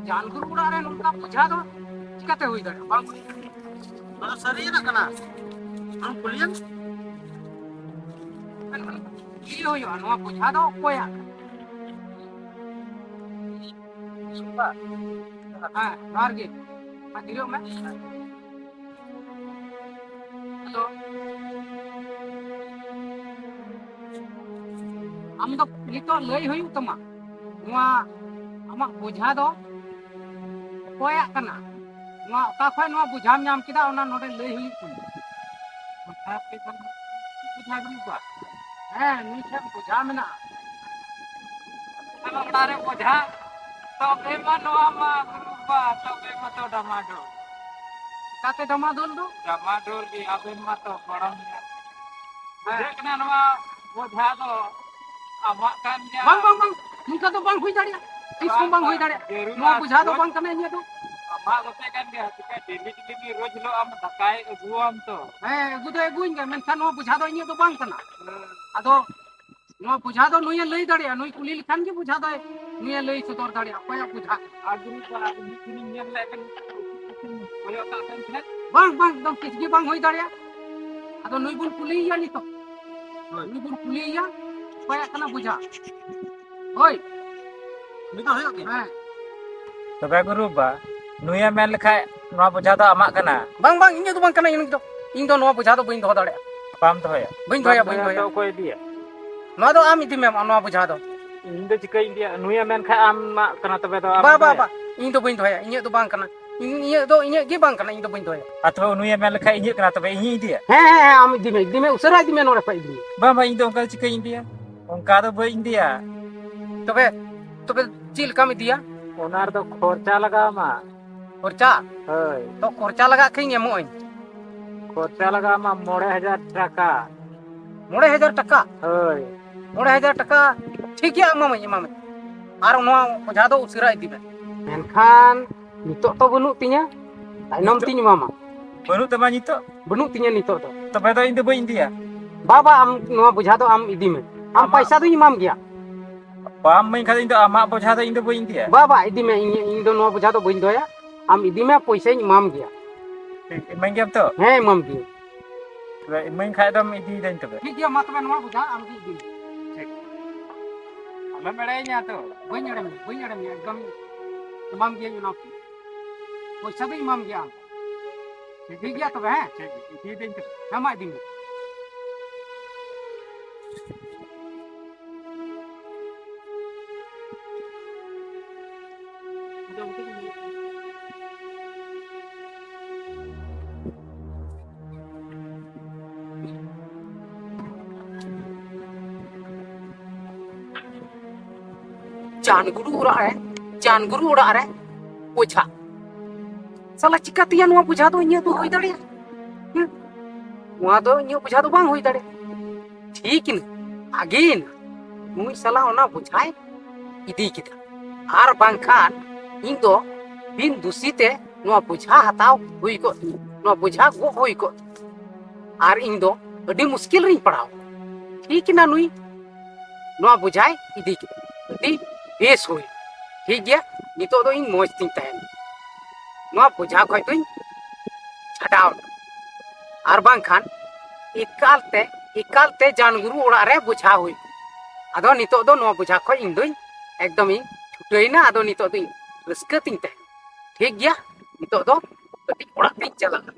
ᱡᱟᱱᱜᱩᱨ ᱚᱲᱟᱜ ᱨᱮ ᱱᱚᱝᱠᱟ ᱵᱚᱡᱷᱟ ᱫᱚ ᱪᱤᱠᱟᱹᱛᱮ ᱦᱩᱭ ᱫᱟᱲᱮᱭᱟᱜᱼᱟ? ᱵᱟᱝ ᱦᱩᱭ ᱫᱟᱲᱮᱭᱟᱜᱼᱟ᱾ ᱱᱚᱣᱟ ᱫᱚ ᱥᱟᱹᱨᱤᱭᱟᱱᱟᱜ ᱠᱟᱱᱟ᱾ ᱟᱢ ᱠᱩᱞᱤᱭᱮᱢ᱾ ᱪᱮᱫ ᱦᱩᱭᱩᱜᱼᱟ? ᱱᱚᱣᱟ ᱵᱚᱡᱷᱟ ᱫᱚ ᱚᱠᱚᱭᱟᱜ ᱠᱟᱱᱟ? ᱦᱮᱸ, ᱡᱚᱦᱟᱨ ᱜᱮ᱾ ᱢᱟ ᱡᱤᱨᱟᱹᱜ ᱢᱮ᱾ ᱟᱫᱚ ᱟᱢ ᱫᱚ ᱱᱤᱛᱚᱜ ᱞᱟᱹᱭ ᱦᱩᱭᱩᱜ ᱛᱟᱢᱟ, ᱱᱚᱣᱟ ᱟᱢᱟᱜ ᱵᱚᱡᱷᱟ ᱫᱚ ᱚᱠᱚᱭᱟᱜ ᱠᱟᱱᱟ? ᱱᱚᱣᱟ ᱚᱠᱟ ᱠᱷᱚᱱ ᱱᱚᱣᱟ ᱵᱚᱡᱷᱟᱢ ᱧᱟᱢ ᱠᱮᱫᱟ, ᱚᱱᱟ ᱱᱚᱰᱮ ᱞᱟᱹᱭ ᱦᱩᱭᱩᱜ ᱛᱟᱢᱟ᱾ ᱵᱚᱡᱷᱟ ᱯᱮ ᱵᱚᱡᱷᱟ ᱜᱩᱨᱩ ᱵᱟ? ᱦᱮᱸ, ᱱᱩᱭ ᱴᱷᱮᱱ ᱵᱚᱡᱷᱟ ᱢᱮᱱᱟᱜᱼᱟ᱾ ᱟᱢᱟᱜ ᱚᱲᱟᱜ ᱨᱮ ᱵᱚᱡᱷᱟ? ᱛᱚᱵᱮ ᱢᱟ ᱱᱚᱣᱟ ᱢᱟ ᱜᱩᱨᱩ ᱵᱟ, ᱛᱚᱵᱮ ᱢᱟ ᱛᱚ ᱰᱟᱢᱟᱰᱳᱞ᱾ ᱪᱤᱠᱟᱛᱮ ᱰᱟᱢᱟᱰᱳᱞ ᱫᱚ? ᱰᱟᱢᱟᱰᱳᱞ ᱜᱮ, ᱟᱵᱮᱱ ᱢᱟ ᱛᱚ ᱜᱚᱲᱚᱢ ᱧᱚᱜ᱾ ᱦᱮᱸ᱾ ᱵᱩᱡᱷᱟᱹᱜ ᱠᱟᱱᱟ, ᱱᱚᱣᱟ ᱵᱚᱡᱷᱟ ᱫᱚ ᱟᱢᱟᱜ ᱠᱟᱱ ᱜᱮᱭᱟ᱾ ᱵᱟᱝ, ᱵᱟᱝ, ᱵᱟᱝ, ᱱᱚᱝᱠᱟ ᱫᱚ ᱵᱟᱝ ᱦᱩᱭ ᱫᱟᱲᱮᱭᱟᱜᱼᱟ᱾ ᱛᱤᱥ ᱦᱚᱸ ᱵᱟᱝ ᱦᱩᱭ ᱫᱟᱲᱮᱭᱟᱜᱼᱟ᱾ ᱡᱟᱹᱨᱩᱲ ᱱᱚᱣᱟ ᱵᱚᱡᱷᱟ ᱫᱚ ᱵᱟᱝ ᱠᱟᱱᱟ ᱤᱧᱟᱹᱜ ᱫᱚ᱾ ᱟᱢᱟᱜ ᱜᱚᱛᱮ ᱠᱟᱱ ᱜᱮᱭᱟ, ᱪᱤᱠᱟ ᱰᱮᱞᱤ ᱰᱮᱞᱤ ᱨᱳᱡᱽ ᱦᱤᱞᱳᱜ ᱟᱢ ᱫᱟᱠᱟᱭ ᱟᱹᱜᱩᱣᱟᱢ ᱛᱚ᱾ ᱦᱮᱸ, ᱟᱹᱜᱩ ᱫᱚᱭ ᱟᱹᱜᱩᱣᱟᱹᱧ ᱜᱮᱭᱟ, ᱢᱮᱱᱠᱷᱟᱱ ᱱᱚᱣᱟ ᱵᱚᱡᱷᱟ ᱫᱚ ᱤᱧᱟᱹᱜ ᱫᱚ ᱵᱟᱝ ᱠᱟᱱᱟ᱾ ᱦᱮᱸ᱾ ᱟᱫᱚ ᱱᱚᱣᱟ ᱵᱚᱡᱷᱟ ᱫᱚ ᱱᱩᱭᱮ ᱞᱟᱹᱭ ᱫᱟᱲᱮᱭᱟᱜᱼᱟ, ᱱᱩᱭ ᱠᱩᱞᱤ ᱞᱮᱠᱷᱟᱱ ᱜᱮ ᱵᱚᱡᱷᱟ ᱫᱚᱭ, ᱱᱩᱭᱮ ᱞᱟᱹᱭ ᱥᱚᱫᱚᱨ ᱫᱟᱲᱮᱭᱟᱜᱼᱟ ᱚᱠᱚᱭᱟᱜ ᱵᱚᱡᱷᱟ ᱠᱟᱱᱟ᱾ ᱟᱨ ᱜᱩᱨᱩ ᱵᱟ, ᱟᱨ ᱢᱤᱫ ᱫᱤᱱᱤᱧ ᱧᱮᱞ ᱞᱮᱫ ᱵᱮᱱ, ᱠᱚᱭᱚᱜ ᱠᱟᱜ ᱵᱮᱱ ᱛᱟᱦᱮᱸᱫ᱾ ᱵᱟᱝ, ᱵᱟᱝ, ᱮᱠᱫᱚᱢ ᱛᱤᱥ ᱜᱮ ᱵᱟᱝ ᱦᱩᱭ ᱫᱟᱲᱮᱭᱟᱜᱼᱟ᱾ ᱟᱫᱚ ᱱᱩᱭ ᱵᱚᱱ ᱠᱩᱞᱤᱭᱮᱭᱟ ᱱᱤᱛᱚᱜ᱾ ᱦᱳᱭ᱾ ᱱᱩᱭ ᱵᱚᱱ ᱠᱩᱞᱤᱭᱮᱭᱟ, ᱚᱠᱚᱭᱟᱜ ᱠᱟᱱᱟ ᱵᱚᱡᱷᱟ? ᱦᱳᱭ᱾ ᱩᱱᱤ ᱫᱚ ᱦᱩᱭᱩᱜ ᱜᱮᱭᱟ᱾ ᱦᱮᱸ᱾ ᱛᱚᱵᱮ ᱜᱩᱨᱩ ᱵᱟ, ᱱᱩᱭᱮ ᱢᱮᱱ ᱞᱮᱠᱷᱟᱡ ᱱᱚᱣᱟ ᱵᱚᱡᱷᱟ ᱫᱚ ᱟᱢᱟᱜ ᱠᱟᱱᱟ᱾ ᱵᱟᱝ, ᱵᱟᱝ, ᱤᱧᱟᱹᱜ ᱫᱚ ᱵᱟᱝ ᱠᱟᱱᱟ, ᱤᱧ ᱫᱚ, ᱤᱧ ᱫᱚ ᱱᱚᱣᱟ ᱵᱚᱡᱷᱟ ᱫᱚ ᱵᱟᱹᱧ ᱫᱚᱦᱚ ᱫᱟᱲᱮᱭᱟᱜᱼᱟ᱾ ᱵᱟᱢ ᱫᱚᱦᱚᱭᱟ? ᱵᱟᱹᱧ ᱫᱚᱦᱚᱭᱟ, ᱵᱟᱢ ᱵᱟᱹᱧ ᱫᱚᱦᱚᱭᱟ ᱫᱚᱦᱚᱭᱟ᱾ ᱛᱚ ᱚᱠᱚᱭ ᱤᱫᱤᱭᱟ? ᱱᱚᱣᱟ ᱫᱚ ᱟᱢ ᱤᱫᱤ ᱢᱮ, ᱱᱚᱣᱟ ᱵᱚᱡᱷᱟ ᱫᱚ᱾ ᱤᱧ ᱫᱚ ᱪᱤᱠᱟᱹᱧ ᱤᱫᱤᱭᱟ? ᱱᱩᱭᱮ ᱢᱮᱱ ᱠᱷᱟᱡ ᱟᱢᱟᱜ ᱠᱟᱱᱟ, ᱛᱚᱵᱮ ᱫᱚ ᱟᱢ ᱵᱟ, ᱵᱟ, ᱫᱚᱦᱚᱭᱟ? ᱵᱟ, ᱤᱧ ᱫᱚ ᱵᱟᱹᱧ ᱫᱚᱦᱚᱭᱟ, ᱤᱧᱟᱹᱜ ᱫᱚ ᱵᱟᱝ ᱠᱟᱱᱟ᱾ ᱤᱧ, ᱤᱧᱟᱹᱜ ᱫᱚ ᱤᱧᱟᱹᱜ ᱜᱮ ᱵᱟᱝ ᱠᱟᱱᱟ, ᱤᱧ ᱫᱚ ᱵᱟᱹᱧ ᱫᱚᱦᱚᱭᱟ᱾ ᱟᱨ ᱛᱚᱵᱮ ᱩᱱᱤᱭᱮ ᱢᱮᱱ ᱞᱮᱠᱷᱟᱡ ᱤᱧᱟᱹᱜ ᱠᱟᱱᱟ, ᱛᱚᱵᱮ ᱤᱧᱤᱧ ᱤᱫᱤᱭᱟ? ᱦᱮᱸ, ᱦᱮᱸ, ᱦᱮᱸ, ᱟᱢ ᱤᱫᱤ ᱢᱮ, ᱤᱫᱤ ᱢᱮ, ᱩᱥᱟᱹᱨᱟ ᱤᱫᱤ ᱢᱮ, ᱱᱚᱰᱮ ᱠᱷᱚᱡ ᱤᱫᱤ ᱢᱮ᱾ ᱵᱟᱝ, ᱵᱟᱝ, ᱤᱧ ᱫᱚ ᱚᱱᱠᱟ ᱫᱚ ᱪᱤᱠᱟᱹᱧ ᱤᱫᱤᱭᱟ? ᱚᱱᱠᱟ ᱫᱚ ᱵᱟᱹᱧ ᱤᱫᱤᱭᱟ᱾ ᱛᱚᱵᱮ, ᱛᱚᱵᱮ ᱪᱮᱫ ᱞᱮᱠᱟᱢ ᱤᱫᱤᱭᱟ? ᱚᱱᱟ ᱨᱮᱫᱚ ᱠᱷᱚᱨᱪᱟ ᱞᱟᱜᱟᱣ ᱟᱢᱟ᱾ ᱠᱷᱚᱨᱪᱟ? ᱦᱳᱭ᱾ ᱛᱚ, ᱠᱷᱚᱨᱪᱟ ᱞᱟᱜᱟᱜ ᱠᱷᱟᱱ ᱮᱢᱚᱜ ᱟᱹᱧ᱾ ᱠᱷᱚᱨᱪᱟ ᱞᱟᱜᱟᱣ ᱟᱢᱟ ᱢᱚᱬᱮ ᱦᱟᱡᱟᱨ ᱴᱟᱠᱟ᱾ ᱢᱚᱬᱮ ᱦᱟᱡᱟᱨ ᱴᱟᱠᱟ? ᱦᱳᱭ᱾ ᱢᱚᱬᱮ ᱦᱟᱡᱟᱨ ᱴᱟᱠᱟ, ᱴᱷᱤᱠ ᱜᱮᱭᱟ, ᱮᱢᱟᱢᱟᱹᱧ, ᱮᱢᱟᱢᱟᱹᱧ᱾ ᱟᱨ ᱱᱚᱣᱟ ᱵᱚᱡᱷᱟ ᱫᱚ ᱩᱥᱟᱹᱨᱟ ᱤᱫᱤ ᱢᱮ᱾ ᱢᱮᱱᱠᱷᱟᱱ ᱱᱤᱛᱚᱜ ᱛᱚ ᱵᱟᱹᱱᱩᱜ ᱛᱤᱧᱟ, ᱛᱟᱭᱱᱚᱢ ᱱᱤᱛᱚᱜ ᱛᱤᱧ ᱮᱢᱟᱢᱟ᱾ ᱵᱟᱹᱱᱩᱜ ᱛᱟᱢᱟ ᱱᱤᱛᱚᱜ? ᱵᱟᱹᱱᱩᱜ ᱛᱤᱧᱟ ᱱᱤᱛᱚᱜ ᱫᱚ᱾ ᱛᱚᱵᱮ ᱫᱚ ᱤᱧ ᱫᱚ ᱵᱟᱹᱧ ᱤᱫᱤᱭᱟ᱾ ᱵᱟ, ᱵᱟ, ᱟᱢ ᱱᱚᱣᱟ ᱵᱚᱡᱷᱟ ᱫᱚ ᱟᱢ ᱤᱫᱤ ᱢᱮ᱾ ᱟᱢ ᱟᱢᱟᱜ ᱯᱚᱭᱥᱟ ᱫᱚᱧ ᱮᱢᱟᱢ ᱜᱮᱭᱟ᱾ ᱵᱟᱢ ᱤᱢᱟᱹᱧ ᱠᱷᱟᱱ ᱤᱧ ᱫᱚ ᱟᱢᱟᱜ ᱵᱚᱡᱷᱟ ᱫᱚ ᱤᱧ ᱫᱚ ᱵᱟᱹᱧ ᱤᱫᱤᱭᱟ᱾ ᱵᱟ, ᱵᱟ, ᱤᱫᱤ ᱢᱮ, ᱤᱧ, ᱤᱧ ᱫᱚ ᱱᱚᱣᱟ ᱵᱚᱡᱷᱟ ᱫᱚ ᱵᱟᱹᱧ ᱫᱚᱦᱚᱭᱟ᱾ ᱟᱢ ᱤᱫᱤ ᱢᱮ, ᱯᱚᱭᱥᱟᱧ ᱮᱢᱟᱢ ᱜᱮᱭᱟ᱾ ᱴᱷᱤᱠ, ᱤᱢᱟᱹᱧ ᱜᱮᱭᱟᱢ ᱛᱚ? ᱦᱮᱸ, ᱮᱢᱟᱢ ᱜᱤᱭᱟᱹᱧ᱾ ᱛᱚᱵᱮ ᱤᱢᱟᱹᱧ ᱠᱷᱟᱡ ᱫᱚᱢ ᱤᱫᱤᱭᱤᱫᱟᱹᱧ ᱛᱚᱵᱮ᱾ ᱴᱷᱤᱠ ᱜᱮᱭᱟ, ᱢᱟ ᱛᱚᱵᱮ ᱱᱚᱣᱟ ᱵᱚᱡᱷᱟ ᱟᱢ ᱜᱮ ᱤᱫᱤ ᱢᱮ᱾ ᱴᱷᱤᱠ᱾ ᱟᱞᱚᱢ ᱮᱲᱮᱭᱤᱧᱟ ᱛᱚ᱾ ᱵᱟᱹᱧ ᱮᱲᱮ ᱢᱮᱭᱟ, ᱵᱟᱹᱧ ᱮᱲᱮ ᱢᱮᱭᱟ, ᱮᱠᱫᱚᱢ ᱮᱢᱟᱢ ᱜᱤᱭᱟᱹᱧ ᱚᱱᱟ᱾ ᱯᱚᱭᱥᱟ ᱫᱚᱧ ᱮᱢᱟᱢ ᱜᱮᱭᱟ ᱟᱢ᱾ ᱴᱷᱤᱠ ᱜᱮᱭᱟ ᱛᱚᱵᱮ, ᱦᱮᱸ? ᱴᱷᱤᱠ ᱜᱮᱭᱟ, ᱤᱫᱤᱭᱤᱫᱟᱹᱧ ᱛᱚᱵᱮ᱾ ᱦᱮᱸ, ᱢᱟ ᱤᱫᱤ ᱢᱮ᱾ ᱪᱟᱸᱫ ᱜᱩᱨᱩ ᱚᱲᱟᱜ ᱨᱮ, ᱪᱟᱸᱫ ᱜᱩᱨᱩ ᱚᱲᱟᱜ ᱨᱮ ᱵᱚᱡᱷᱟ᱾ ᱥᱟᱞᱟ, ᱪᱤᱠᱟᱹᱛᱮᱭᱟ ᱱᱚᱣᱟ ᱵᱚᱡᱷᱟ ᱫᱚ ᱤᱧᱟᱹᱜ ᱫᱚ ᱦᱩᱭ ᱫᱟᱲᱮᱭᱟᱜᱼᱟ? ᱦᱩᱸ? ᱱᱚᱣᱟ ᱫᱚ ᱤᱧᱟᱹᱜ ᱵᱚᱡᱷᱟ ᱫᱚ ᱵᱟᱝ ᱦᱩᱭ ᱫᱟᱲᱮᱭᱟᱜᱼᱟ᱾ ᱴᱷᱤᱠ ᱮᱱᱟ, ᱵᱷᱟᱜᱮᱭᱮᱱᱟ, ᱱᱩᱭ ᱥᱟᱞᱟ ᱚᱱᱟ ᱵᱚᱡᱷᱟᱭ ᱤᱫᱤ ᱠᱮᱫᱟ᱾ ᱟᱨ ᱵᱟᱝᱠᱷᱟᱱ ᱤᱧ ᱫᱚ ᱵᱤᱱ ᱫᱩᱥᱤ ᱛᱮ ᱱᱚᱣᱟ ᱵᱚᱡᱷᱟ ᱦᱟᱛᱟᱣ ᱦᱩᱭ ᱠᱚᱜ ᱛᱤᱧᱟ, ᱱᱚᱣᱟ ᱵᱚᱡᱷᱟ ᱜᱚᱜ ᱦᱩᱭ ᱠᱚᱜ ᱛᱤᱧᱟ᱾ ᱟᱨ ᱤᱧ ᱫᱚ ᱟᱹᱰᱤ ᱢᱩᱥᱠᱤᱞ ᱨᱤᱧ ᱯᱟᱲᱟᱣ ᱠᱚᱜᱼᱟ᱾ ᱴᱷᱤᱠ ᱮᱱᱟ, ᱱᱩᱭ ᱱᱚᱣᱟ ᱵᱚᱡᱷᱟᱭ ᱤᱫᱤ ᱠᱮᱫᱟ, ᱟᱹᱰᱤ ᱵᱮᱥ ᱦᱩᱭ᱾ ᱴᱷᱤᱠ ᱜᱮᱭᱟ, ᱱᱤᱛᱚᱜ ᱫᱚ ᱤᱧ ᱢᱚᱡᱽ ᱛᱤᱧ ᱛᱟᱦᱮᱱᱟ, ᱱᱚᱣᱟ ᱵᱚᱡᱷᱟ ᱠᱷᱚᱡ ᱫᱚᱧ ᱪᱷᱟᱰᱟᱣ ᱮᱱᱟ᱾ ᱟᱨ ᱵᱟᱝᱠᱷᱟᱱ ᱮᱠᱟᱞ ᱛᱮ, ᱮᱠᱟᱞ ᱛᱮ ᱡᱟᱱ ᱜᱩᱨᱩ ᱚᱲᱟᱜ ᱨᱮ ᱵᱚᱡᱷᱟ ᱦᱩᱭ᱾ ᱟᱫᱚ ᱱᱤᱛᱚᱜ ᱫᱚ ᱱᱚᱣᱟ ᱵᱚᱡᱷᱟ ᱠᱷᱚᱱ ᱤᱧ ᱫᱚᱧ ᱮᱠᱫᱚᱢ ᱤᱧ ᱪᱷᱩᱴᱟᱹᱭᱮᱱᱟ᱾ ᱟᱫᱚ ᱱᱤᱛᱚᱜ ᱫᱚ ᱤᱧ ᱨᱟᱹᱥᱠᱟᱹ ᱛᱤᱧ ᱛᱟᱦᱮᱱᱟ᱾ ᱴᱷᱤᱠ ᱜᱮᱭᱟ, ᱱᱤᱛᱚᱜ ᱫᱚ ᱠᱟᱹᱴᱤᱡ ᱚᱲᱟᱜ ᱛᱤᱧ ᱪᱟᱞᱟᱜᱼᱟ᱾